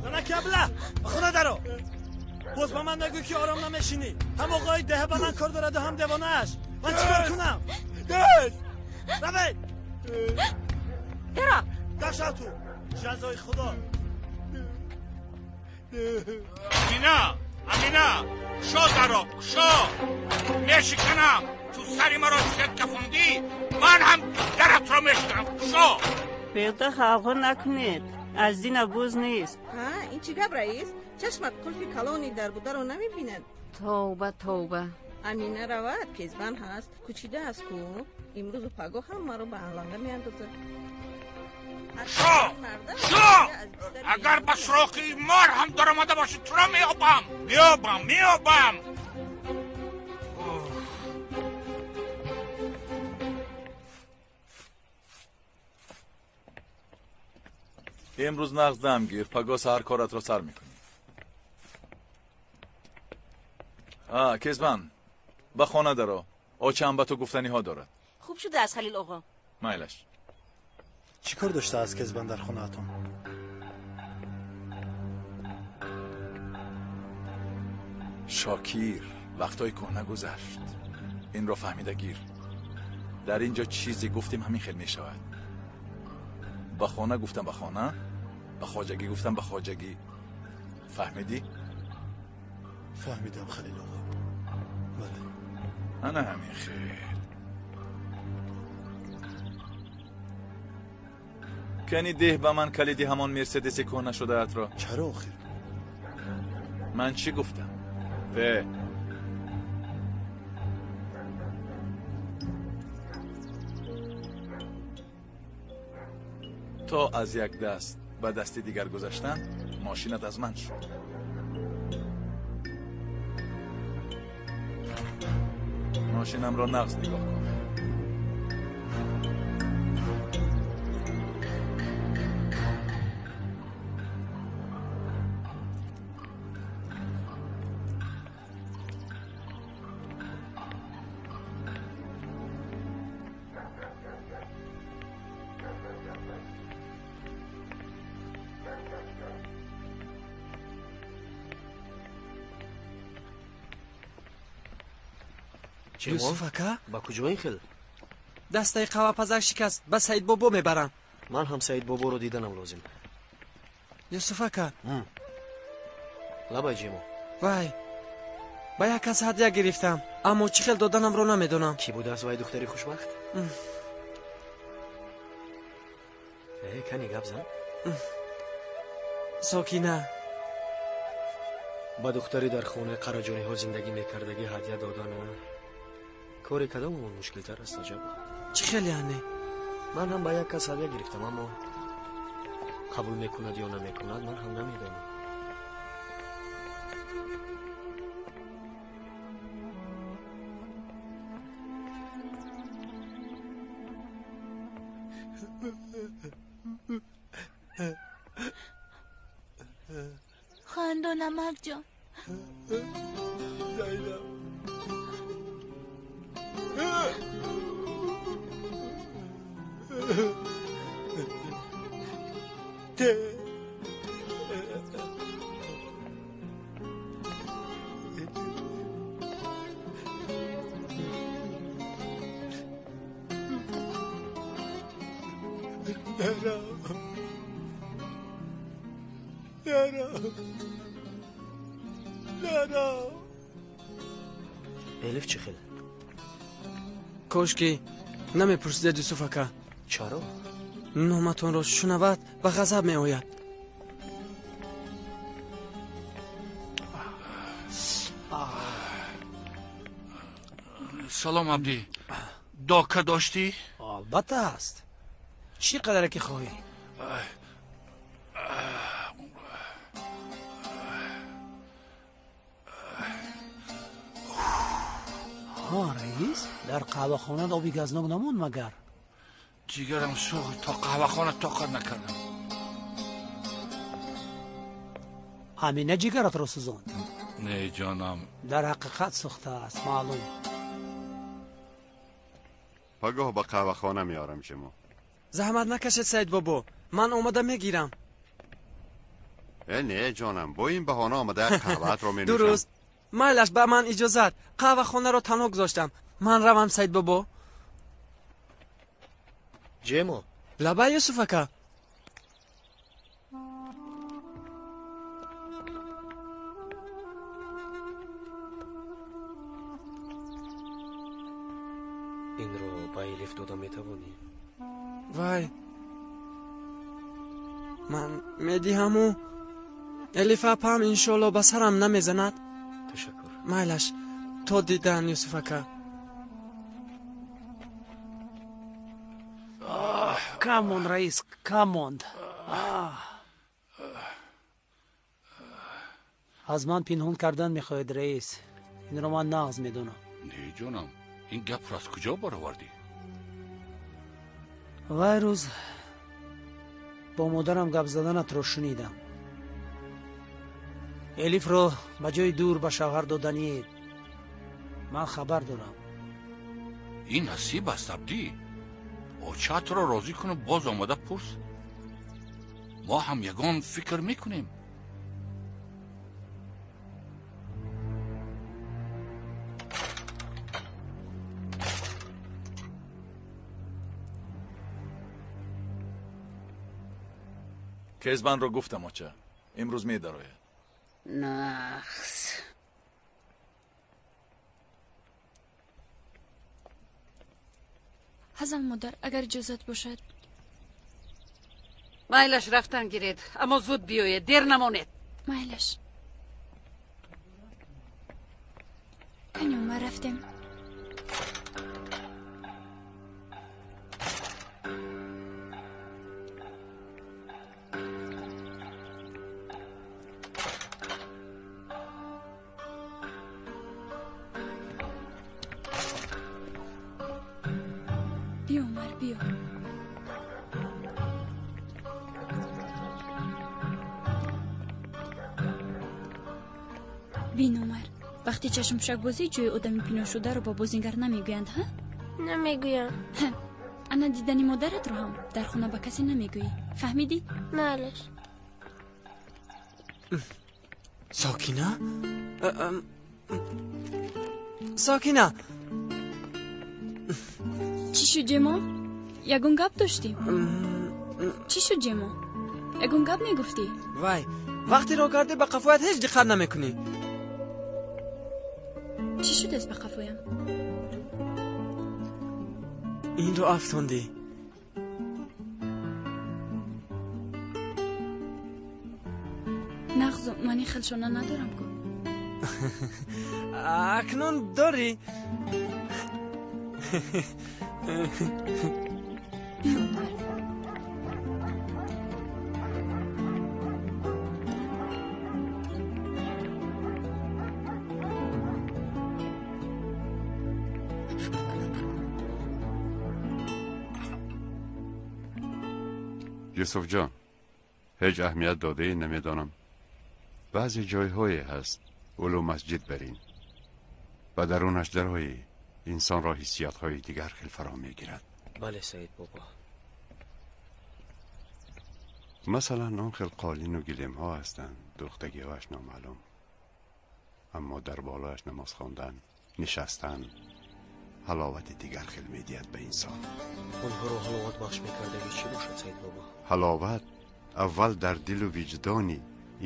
Занаки абла, ба хона даро. Боз ба ман нагӯ ки ором намешинӣ. Ҳам оғои деҳа ба ман кор дораду, ҳам девонааш. Ман чӣ кор кунам? Равед! Даро! Даша ту! Ҷазои Худо! Амина! Амина! Кушо даро, кушо! Мешиканам! Ту сари маро чет кафондӣ, ман ҳам даратро мешиканам. Кушо! Беҳуда ғавғо накунед. Аз дина буз нест. Ҳа, ин чӣ гап, раис? Чашмат қулфи калони дар бударо намебинад? Тавба, тавба. Амина равад, кезбан ҳаст, кучида аст ку. Имрӯзу пагоҳ ҳам маро ба аланга меандозад. Шо! Шо! Агар ба суроқи мор ҳам даромада бошӣ, туро меёбам! Меёбам, меёбам! Имрӯз нағз дам гир, пагоҳ саҳар коратро сар мекунӣ. Кезбан, ба хона даро. Очаам ба ту гуфтаниҳо дорад. Хуб шудааст, Халил оғо. Майлаш. Чӣ кор доштааст Кезбан дар хонаатон? Шокир, вақтҳои кӯҳна гузашт. Инро фаҳмида гир. Дар ин ҷо чизе гуфтем, ҳамин хел мешавад. Ба хона гуфтам ба хона, ба хоҷагӣ гуфтам ба хоҷагӣ. Фаҳмидӣ? Фаҳмидам, Халил оғо. Бале. Ана ҳамин хел. Кани деҳ ба ман калиди ҳамон Мерседеси кӯҳна шудаатро. Чаро охир? Ман чӣ гуфтам? Бе. То аз як даст ба дасти дигар гузаштан, мошинат аз ман шуд. Мошинамро нағз нигоҳ кун. Юсуф ака? Ба куҷо ин хел? Дастаи қавапазак шикаст, ба Саидбобо мебарам. Ман ҳам Саидбоборо диданам лозим. Юсуф ака? Лабай, Ҷимо. Вай, ба як кас ҳадя гирифтам, аммо чӣ хел доданамро намедонам. Кӣ будааст вай духтари хушбахт? Э, кани гап зан. Сокина. Ба духтари дар хонаи қараҷониҳо зиндагӣ мекардагӣ ҳадя додан кори кадомамон мушкилтар аст, аҷаб? Чӣ хел яъне? Ман ҳам ба як кас ҳадя гирифтам, аммо қабул мекунад ё намекунад, ман ҳам намедонам. Хандон амакҷон. Зайнаб. Элиф чӣ хел? Кош ки намепурсидед, Юсуф ака. Чаро? Номатонро шунавад, ба ғазаб меояд. Салом, Абдӣ. Дока доштӣ? Албатта ҳаст, чӣ қадаре ки хоҳӣ. Ҳа, раис, дар қаҳвахона оби газнок намонд магар? Ҷигарам сӯхт, то қаҳвахона тоқат накардам. Ҳамина ҷигаратро сӯзонд? Не, ҷонам. Дар ҳақиқат сӯхтааст, маълум. Пагоҳ ба қаҳвахона меорам шумо. Заҳмат накашед, Саид бобо, ман омада мегирам. Э, не, ҷонам, бо ин баҳона омада қаҳваатро менӯшам. Дуруст, майлаш, ба ман иҷозат. Қаҳвахонаро танҳо гузоштам, ман равам, Саид бобо. Ҷемо. Лаба, Юсуф ака. Инро ба Элиф дода метавонӣ? Вай, ман медиҳаму Элиф апам иншоалло ба сарам намезанад. Ташаккур. Майлаш, то дидан, Юсуф ака. Кам монд, раис, кам монд. Аз ман пинҳон кардан мехоҳед, раис? Инро ман нағз медонам. Не, ҷонам, ин гапро аз куҷо баровардӣ? Вай рӯз бо модарам гап заданатро шунидам. Элифро ба ҷои дур ба шавҳар доданиед, ман хабар дорам. Ин насиб аст, Абдӣ. Очаатро розӣ куну боз омада пурс. Мо ҳам ягон фикр мекунем. Кезбанро гуфтам, оча, имрӯз медарояд. Нахс. Ҳазал модар, агар иҷозат бошад. Майлаш, рафтан гиред, аммо зуд биёед, дер намонед. Майлаш. Кани, Умар, рафтем. Биё, Умар, биё. Бин, Умар, вақти чашмпӯшакбозӣ ҷои одами пинҳоншударо ба бозингар намегӯянд, ҳа? Намегӯям. Ана дидани модаратро ҳам дар хона ба касе намегӯӣ, фаҳмидӣ? Майлаш. Сокина, Сокина. Чӣ шуд, Ҷемо? Ягон гап доштӣ? Чӣ шуд, Ҷемо? Ягон гап мегуфтӣ? Вай, вақте роҳ кардӣ, ба қафоят ҳеҷ диққат намекунӣ. Чӣ шудааст ба қафоям? Инро афтондӣ. Нағзу, ман ин хел шона надорам ку. Акнун дорӣ. Биё, Умар. Юсуфҷон, ҳеҷ аҳамият додаи намедонам. Баъзе ҷойҳое ҳаст улу масҷид барин ва дарунаш дарои инсонро ҳиссиётҳои дигар хел фаро мегирад. Бале, Саид бобо. Масалан, он хел қолину гилемҳо ҳастанд, духтагиҳояш номаълум, аммо дар болояш намоз хондан, нишастан ҳаловати дигар хел медиҳад ба инсон. Онҳоро ҳаловатбахш мекардагӣ чӣ бошад, Саид бобо? Ҳаловат аввал дар дилу виҷдони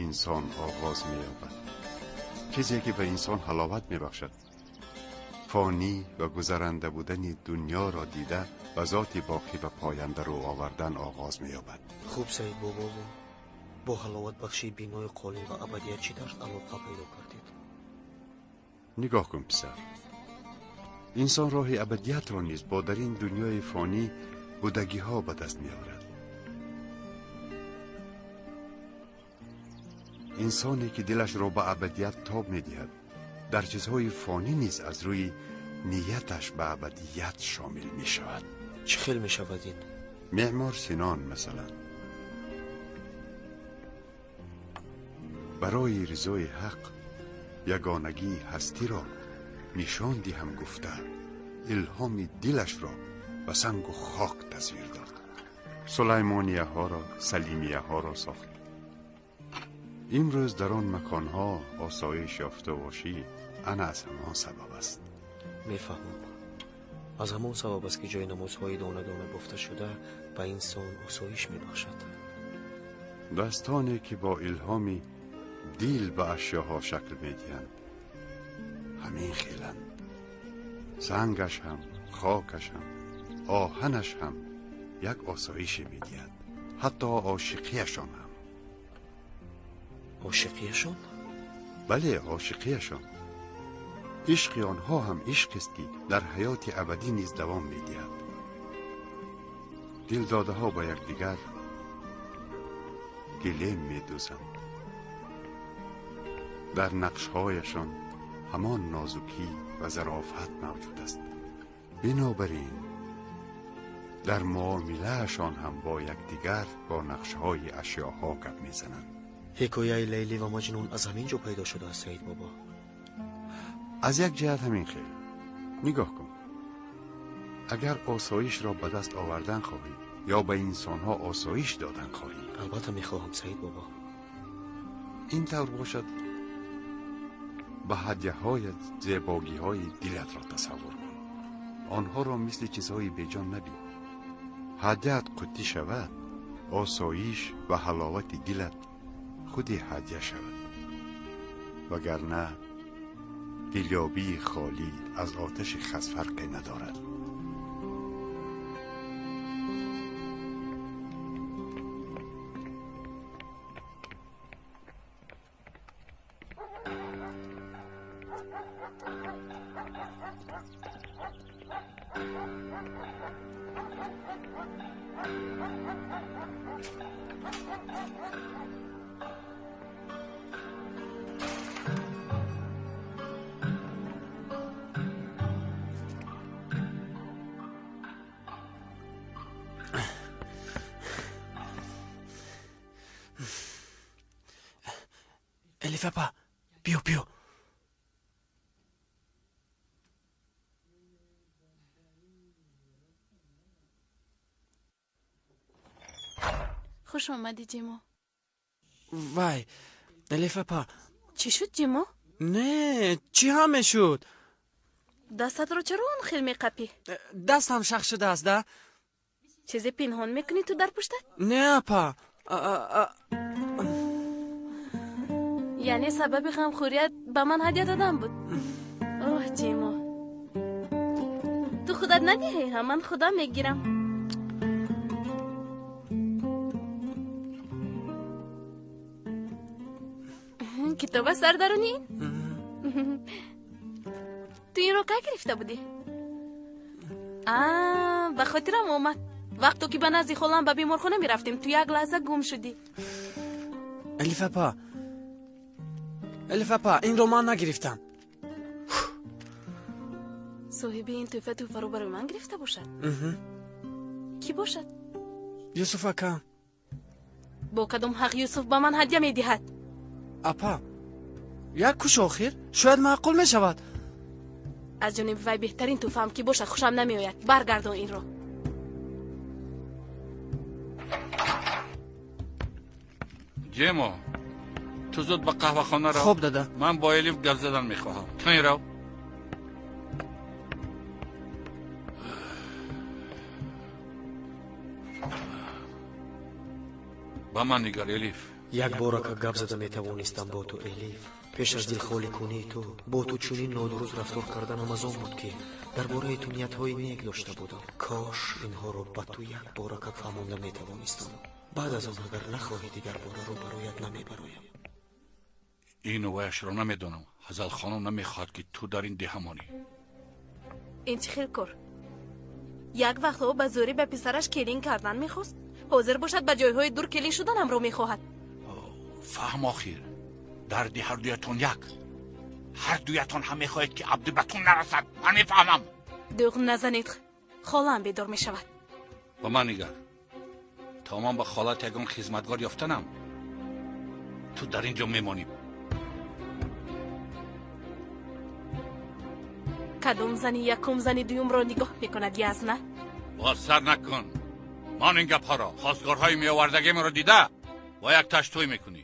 инсон оғоз меёбад. Чизе ки ба инсон ҳаловат мебахшад, фонӣ ва гузаранда будани дунёро дида ба зоти боқӣ ва поянда рӯ овардан оғоз меёбад. Хуб, Саид бобо, бо ҳаловатбахшии бинои қолин ва абадият чӣ тарз алоқа пайдо кардед? Нигоҳ кун, писар, инсон роҳи абадиятро низ бо дар ин дунёи фонӣ будагиҳо ба даст меорад. Инсоне ки дилашро ба абадият тоб медиҳад, дар чизҳои фонӣ низ аз рӯи нияташ ба абадият шомил мешавад. Чӣ хел мешавад ин? Меъмор Синон, масалан, барои ризои ҳақ ягонагии ҳастиро нишон диҳам гуфта, илҳоми дилашро ба сангу хок тасвир дод. Сулаймонияҳоро, салимияҳоро сохт. Имрӯз дар он маконҳо осоиш ёфта бошӣ, ана аз ҳамон сабаб аст. Мефаҳмам. Аз ҳамон сабаб аст, ки ҷои намозҳои дона дона бофта шуда ба инсон осоиш мебахшад. Дастоне ки бо илҳоми дил ба ашёҳо шакл медиҳанд, ҳамин хеланд. Сангаш ҳам, хокаш ҳам, оҳанаш ҳам як осоише медиҳад, ҳатто ошиқияшон ҳам. Ошиқияшон? Бале, ошиқияшон. Ишқи онҳо ҳам ишқест, ки дар ҳаёти абадӣ низ давом медиҳад. Дилдодаҳо ба якдигар гилем медӯзанд. Дар нақшҳояшон ҳамон нозукӣ ва зарофат мавҷуд аст. Бинобар ин дар муомилаашон ҳам бо якдигар бо нақшҳои ашёҳо гап мезананд. Ҳикояи Лайлӣ ва Маҷнун аз ҳамин ҷо пайдо шудааст, Саид бобо. Аз як ҷиҳат ҳамин хел. Нигоҳ кун, агар осоишро ба даст овардан хоҳӣ ё ба инсонҳо осоиш додан хоҳӣ. Албатта мехоҳам, Саид бобо. Ин тавр бошад, ба ҳадяҳоят зебогиҳои дилатро тасаввур кун. Онҳоро мисли чизҳои беҷон набин. Ҳадяат қуттӣ шавад, осоиш ва ҳаловати дилат худи ҳадя шавад. Вагарна дилёбии холӣ аз оташи хас фарқе надорад. Элиф апа, биё, биё. Хуш омадӣ, Ҷимо. Вай, Элиф апа. Чӣ шуд, Ҷимо? Не, чӣ ҳам мешуд? Дастатро чаро он хел меқапӣ? Дастам шах шудааст, да? Чизе пинҳон мекунӣ ту дар пуштат? Не, апа. Яъне сабаби ғамхӯрият ба ман ҳадя додан буд? Оҳ, Ҷимо, ту худат надиҳӣ, ҳам ман худам мегирам. Китоб аст дар даруни ин? Ту инро кай гирифта будӣ? Ба хотирам омад, вақто ки ба назди холам ба беморхона мерафтем, ту як лаҳза гум шудӣ. Элиф апа, Элиф апа, инро ман нагирифтам. Соҳиби ин тӯҳфа тӯҳфаро барои ман гирифта бошад? Кӣ бошад? Юсуф ака. Бо кадом ҳақ Юсуф ба ман ҳадя медиҳад? Апа, як кӯш охир, шояд маъқул мешавад. Аз ҷониби вай беҳтарин тӯҳфаам ки бошад, хушам намеояд. Баргардон инро. Ҷемо, ту зуд ба қаҳвахона рав. Хоб, дада. Ман бо Элиф гап задан мехоҳам. Кани рав. Ба ман нигар, Элиф. Як борака гап зада метавонистам бо ту, Элиф. Пеш аз дилхоликунии ту бо ту чунин нодуруст рафтор карданам аз он буд, ки дар бораи ту ниятҳои нек дошта будам. Кош инҳоро ба ту як борака фаҳмонда метавонистам. Баъд аз он агар нахоҳӣ, дигар бора рӯбарӯят намебароям. Ину ваяшро намедонам. Ҳазалхонум намехоҳад, ки ту дар ин деҳа монӣ. Ин чӣ хел кор? Як вақтҳо ба зӯрӣ ба писараш келин кардан мехост, ҳозир бошад ба ҷойҳои дур келин шуданамро мехоҳад. Фаҳм охир, дарди ҳардуятон як. Ҳардуятон ҳам мехоҳед, ки Абдӣ ба ту нарасад. Ман мефаҳмам. Дӯғ назанед, холаам бедор мешавад. Ба ман нигар, то ман ба холат ягон хизматгор ёфтанам, ту дар ин ҷо мемонӣ. Кадом зани якум зани дуюмро нигоҳ мекунад, язна? Боз сар накун. Ман ин гапҳоро, хостгорҳои меовардагимро дида, бо як таш тӯй мекунӣ.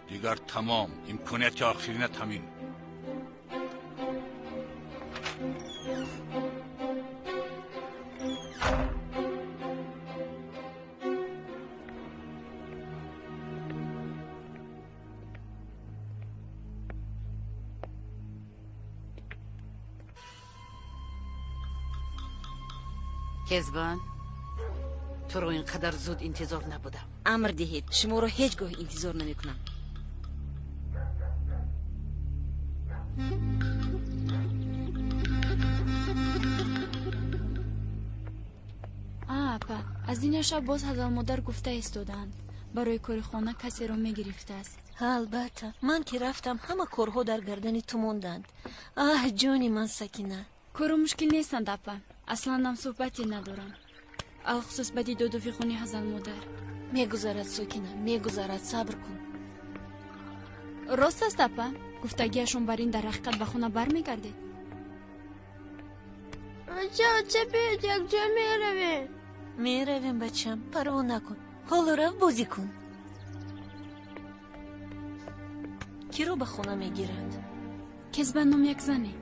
Дигар тамом, имконияти охиринат ҳамин. Кезбан, туро ин қадар зуд интизор набудам. Амр диҳед, шуморо ҳеҷ гоҳ интизор намекунам. Апа, аз дина шаб боз ҳазалмодар гуфта истодаанд, барои кори хона касеро мегирифтааст. Албатта, ман ки рафтам, ҳама корҳо дар гардани ту монданд. Аҳ, ҷони ман, Сакина. Кору мушкил нестанд, апа. Аслан суҳбате надорам, алхусус ба дидоду фиғони ҳазалмодар. Мегузарад, Сокина, мегузарад, сабр кун. Рост аст, апа, гуфтагиашон бар ин дар ҳақиқат ба хона бармегардед? Оча, оча, биёед, якҷо меравем. Меравем, бачам, парво накун. Ҳоло рав бозӣ кун. Киро ба хона мегиранд? Кезбан ном як зане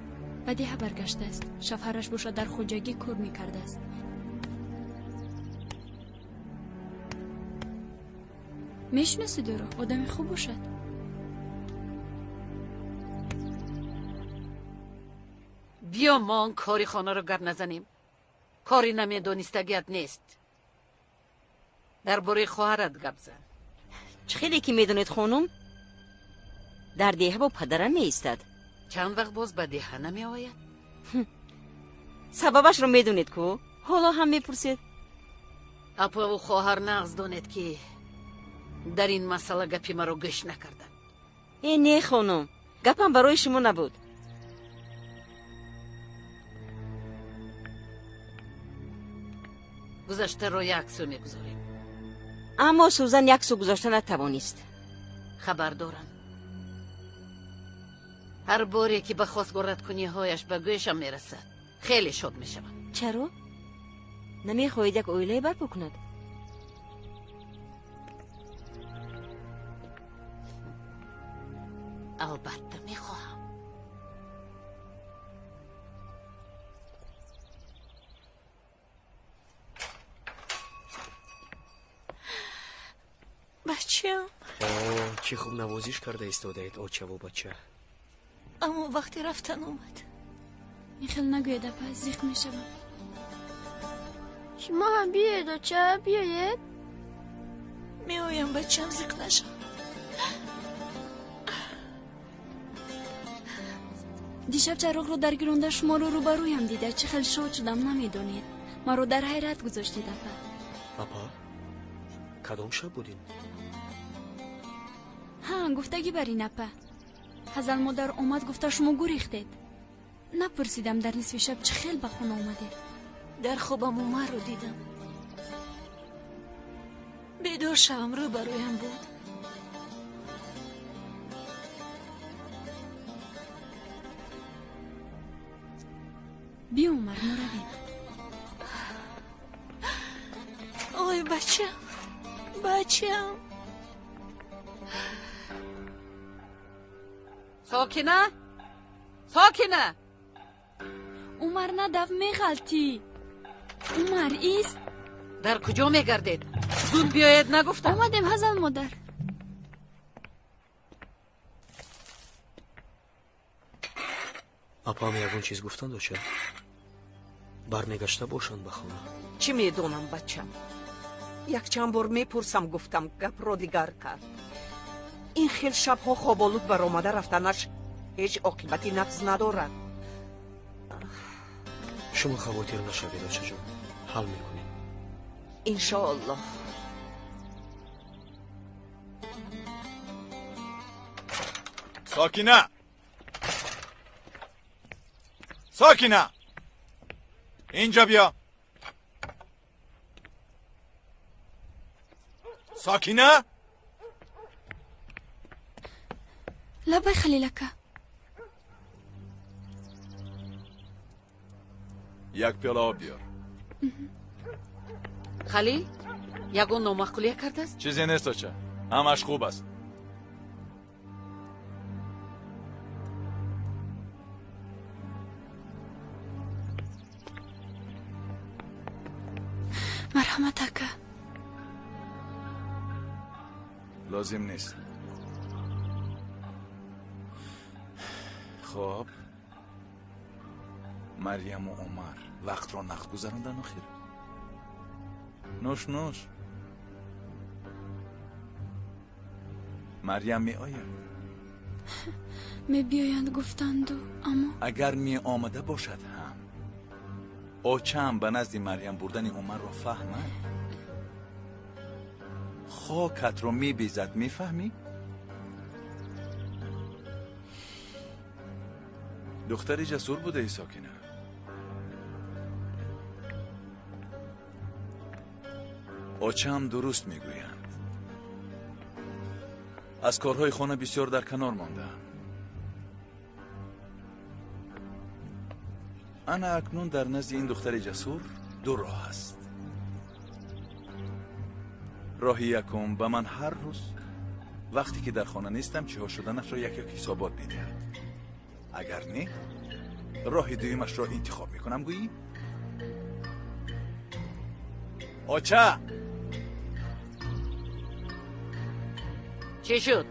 ба деҳа баргаштааст. Шавҳараш бошад дар хоҷагӣ кор мекардааст. Мешиносед ӯро? Одами хуб бошад. Биё, мо он кори хонаро гап назанем. Кори намедонистагият нест. Дар бораи хоҳарат гап зан. Чӣ хеле ки медонед, хонум, дар деҳа бо падарам меистад. Чанд вақт боз ба деҳа намеояд? Сабабашро медонед ку, ҳоло ҳам мепурсед. Апаву хоҳар нағз донед, ки дар ин масъала гапи маро гӯш накарданд. Э, не, хонум, гапам барои шумо набуд. Гузаштаро як сӯ мегузорем. Аммо Сӯзан як сӯ гузошта натавонист. Хабар дорам. Ҳар боре ки ба хостгораткуниҳояш ба гӯшам мерасад, хеле шод мешавам. Чаро? Намехоҳед як оилае барпо кунад? Албатта мехоҳам. Бачам. Чӣ хуб навозиш карда истодаед, очаву бача. Аммо вақти рафтан омад. Ин хел нагӯед, апа, зиқ мешавам. Шумо ҳам биёед, оча, биёед. Меоям, бачам, зиқ нашав. Дишаб чароғро дар гиронда шуморо рӯбарӯям дида, чӣ хел шод шудам, намедонед. Маро дар ҳайрат гузоштед, апа. Апа, кадом шаб буд ин? Ҳа, гуфтагӣ бар ин, апа. Ҳазалмодар омад, гуфта шумо гурехтед. Напурсидам, дар нисфи шаб чӣ хел ба хона омадед. Дар хобам Умарро дидам. Бедор шавам, рӯбарӯям буд. Биё, Умар, мо равем. Ой, бачам, бачам. Сокина, Сокина. Умар, надав, меғалтӣ. Умар, ист. Дар куҷо мегардед? Зуд биёед, нагуфтам. Омадем, ҳазал модар. Апам ягон чиз гуфтанд, оча? Бармегашта бошанд ба хона? Чӣ медонам, бачам. Якчанд бор мепурсам, гуфтам, гапро дигар кард. Ин хел шабҳо хоболуд баромада рафтанаш ҳеҷ оқибати нағз надорад. Шумо хавотир нашавед, очаҷон, ҳал мекунем. Иншоаллоҳ. Сокина, Сокина, инҷа биё. Сокина. Лабай, Халил ака. Як пиёла об биёр. Халил, ягон номаъқулия кардааст? Чизе нест, оча, ҳамаш хуб аст. Марҳамат, ака. Лозим нест. Хоб, Марьяму Умар вақтро нақд гузарондан охир. Нӯш, нӯш. Марьям меояд? Мебиёянд гуфтанду, аммо агар меомада бошад ҳам, очаам ба назди Марьям бурдани Умарро фаҳмад, хокатро мебезад, мефаҳмӣ? Духтари ҷасур будаи, Сокина. Очаам дуруст мегӯянд. Аз корҳои хона бисёр дар канор мондаам. Ана акнун дар назди ин духтари ҷасур ду роҳ аст. Роҳи якум, ба ман ҳар рӯз вақте ки дар хона нестам чиҳо шуданашро як як ҳисобот медиҳад. Агар не, роҳи дуюмашро интихоб мекунам, гӯӣ? Оча! Чӣ шуд?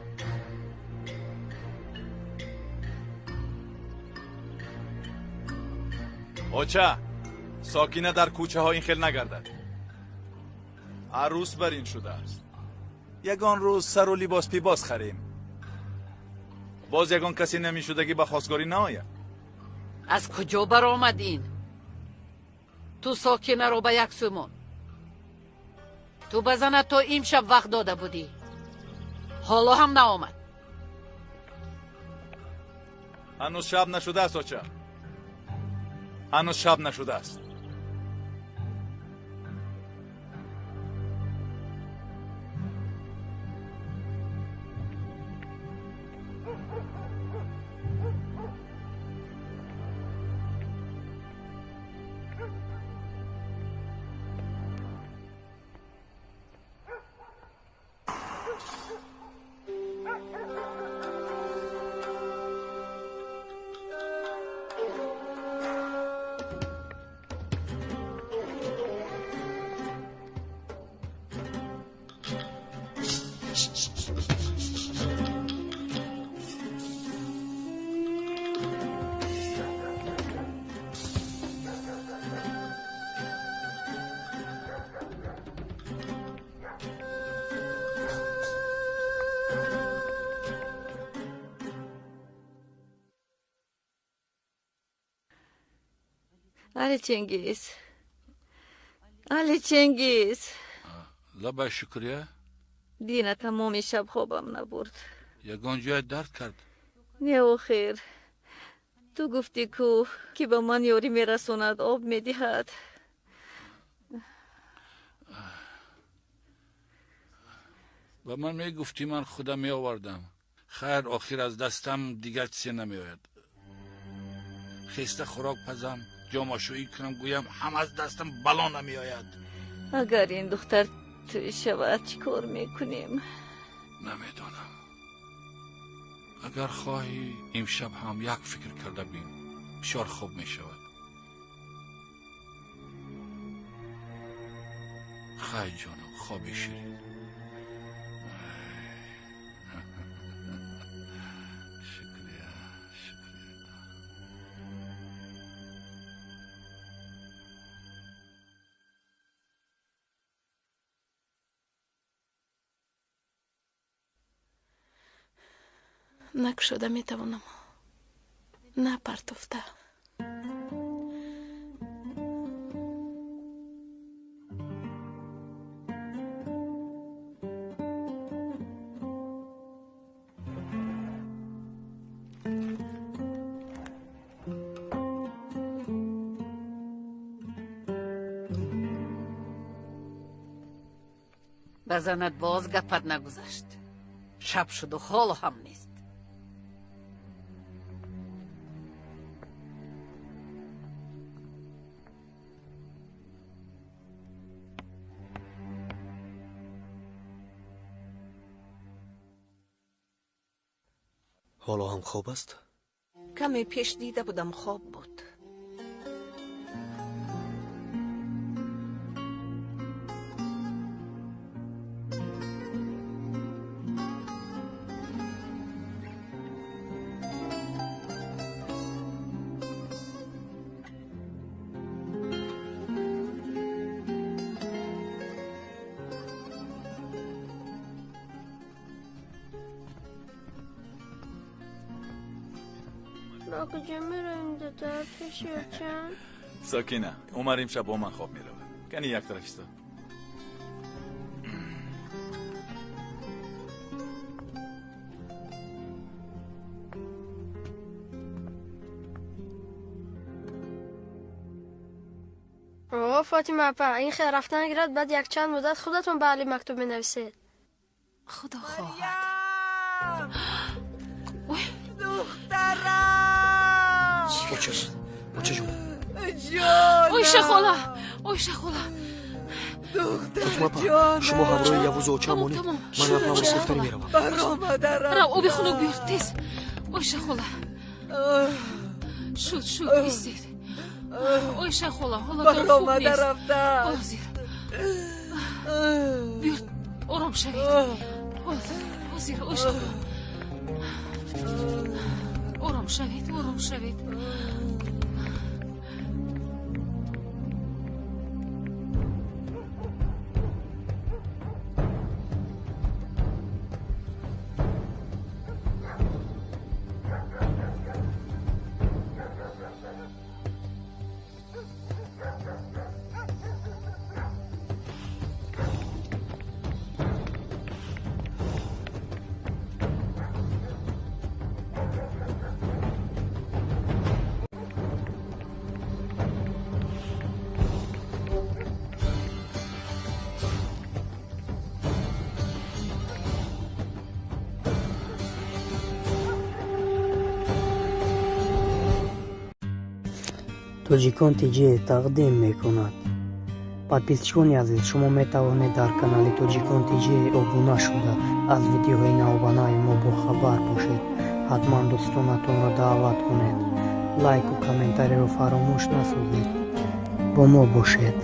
Оча, Сокина дар кӯчаҳо ин хел нагардад. Арӯс бар ин шудааст. Ягон рӯз сару либос пибос харем. Боз ягон касе намешудагӣ ба хостгорӣ наояд. Аз куҷо баромад ин? Ту Сокинаро ба як сӯ мон. Ту ба занат то имшаб вақт дода будӣ. Ҳоло ҳам наомад. Ҳанӯз шаб нашудааст, оча. Ҳанӯз шаб нашудааст. Али Чингиз, Али Чингиз. Лабай, Шукрия. Дина тамоми шаб хобам набурд. Ягон ҷое дард кард? Не, охир. Ту гуфтӣ ку, ки ба ман ёрӣ мерасонад, об медиҳад. Ба ман мегуфтӣ, ман худам меовардам. Хайр, охир аз дастам дигар чизе намеояд. Хеста хӯрок пазам, ҷомашӯӣ кунам, гӯям ҳам аз дастам бало намеояд. Агар ин духтар тӯй шавад, чӣ кор мекунем? Намедонам. Агар хоҳӣ, имшаб ҳам як фикр карда бин, бисёр хуб мешавад. Хай ҷонам, хоби ширин. Шукрия, шукрия. На кушода метавонам, на партофта. Ба занат боз гапат нагузашт. Шаб шуду ҳоло ҳам нест. Ҳоло ҳам хоб аст? Каме пеш дида будам, хоб буд. Ба куҷо меравем, дада? Пеши очам? Сокина, Умар имшаб бо ман хоб меравад. Кани як тараф исто. О, Фотима апа, ин хел рафтан гирад, баъд якчанд муддат худатон ба Али мактуб менависед. Худо хоҳад. Духтарам! Оча, очаҷон. Ойша хола, Ойша хола. Фотима апа, шумо ҳамроҳи Явузу оча монед, ман апамро гуфтанӣ меравам. Баромадарам. Рав, оби хунук биёр, тез. Ойша хола. Шуд, шуд, истед. Ойша хола, ҳолатон хуб нест. Ҳозир. Биёр, ором шавед. Ҳозир, Ойша хола. Ором шавед, ором шавед. Тоҷикон ТЖ тақдим мекунад. Подписчикони азиз, шумо метавонед дар канали Тоҷикон ТЖ обуна шуда, аз видеоҳои навбанави мо бохабар бошед. Ҳатман дӯстонатонро даъват кунед. Лайку комментариро фаромӯш насозед. Бо мо бошед.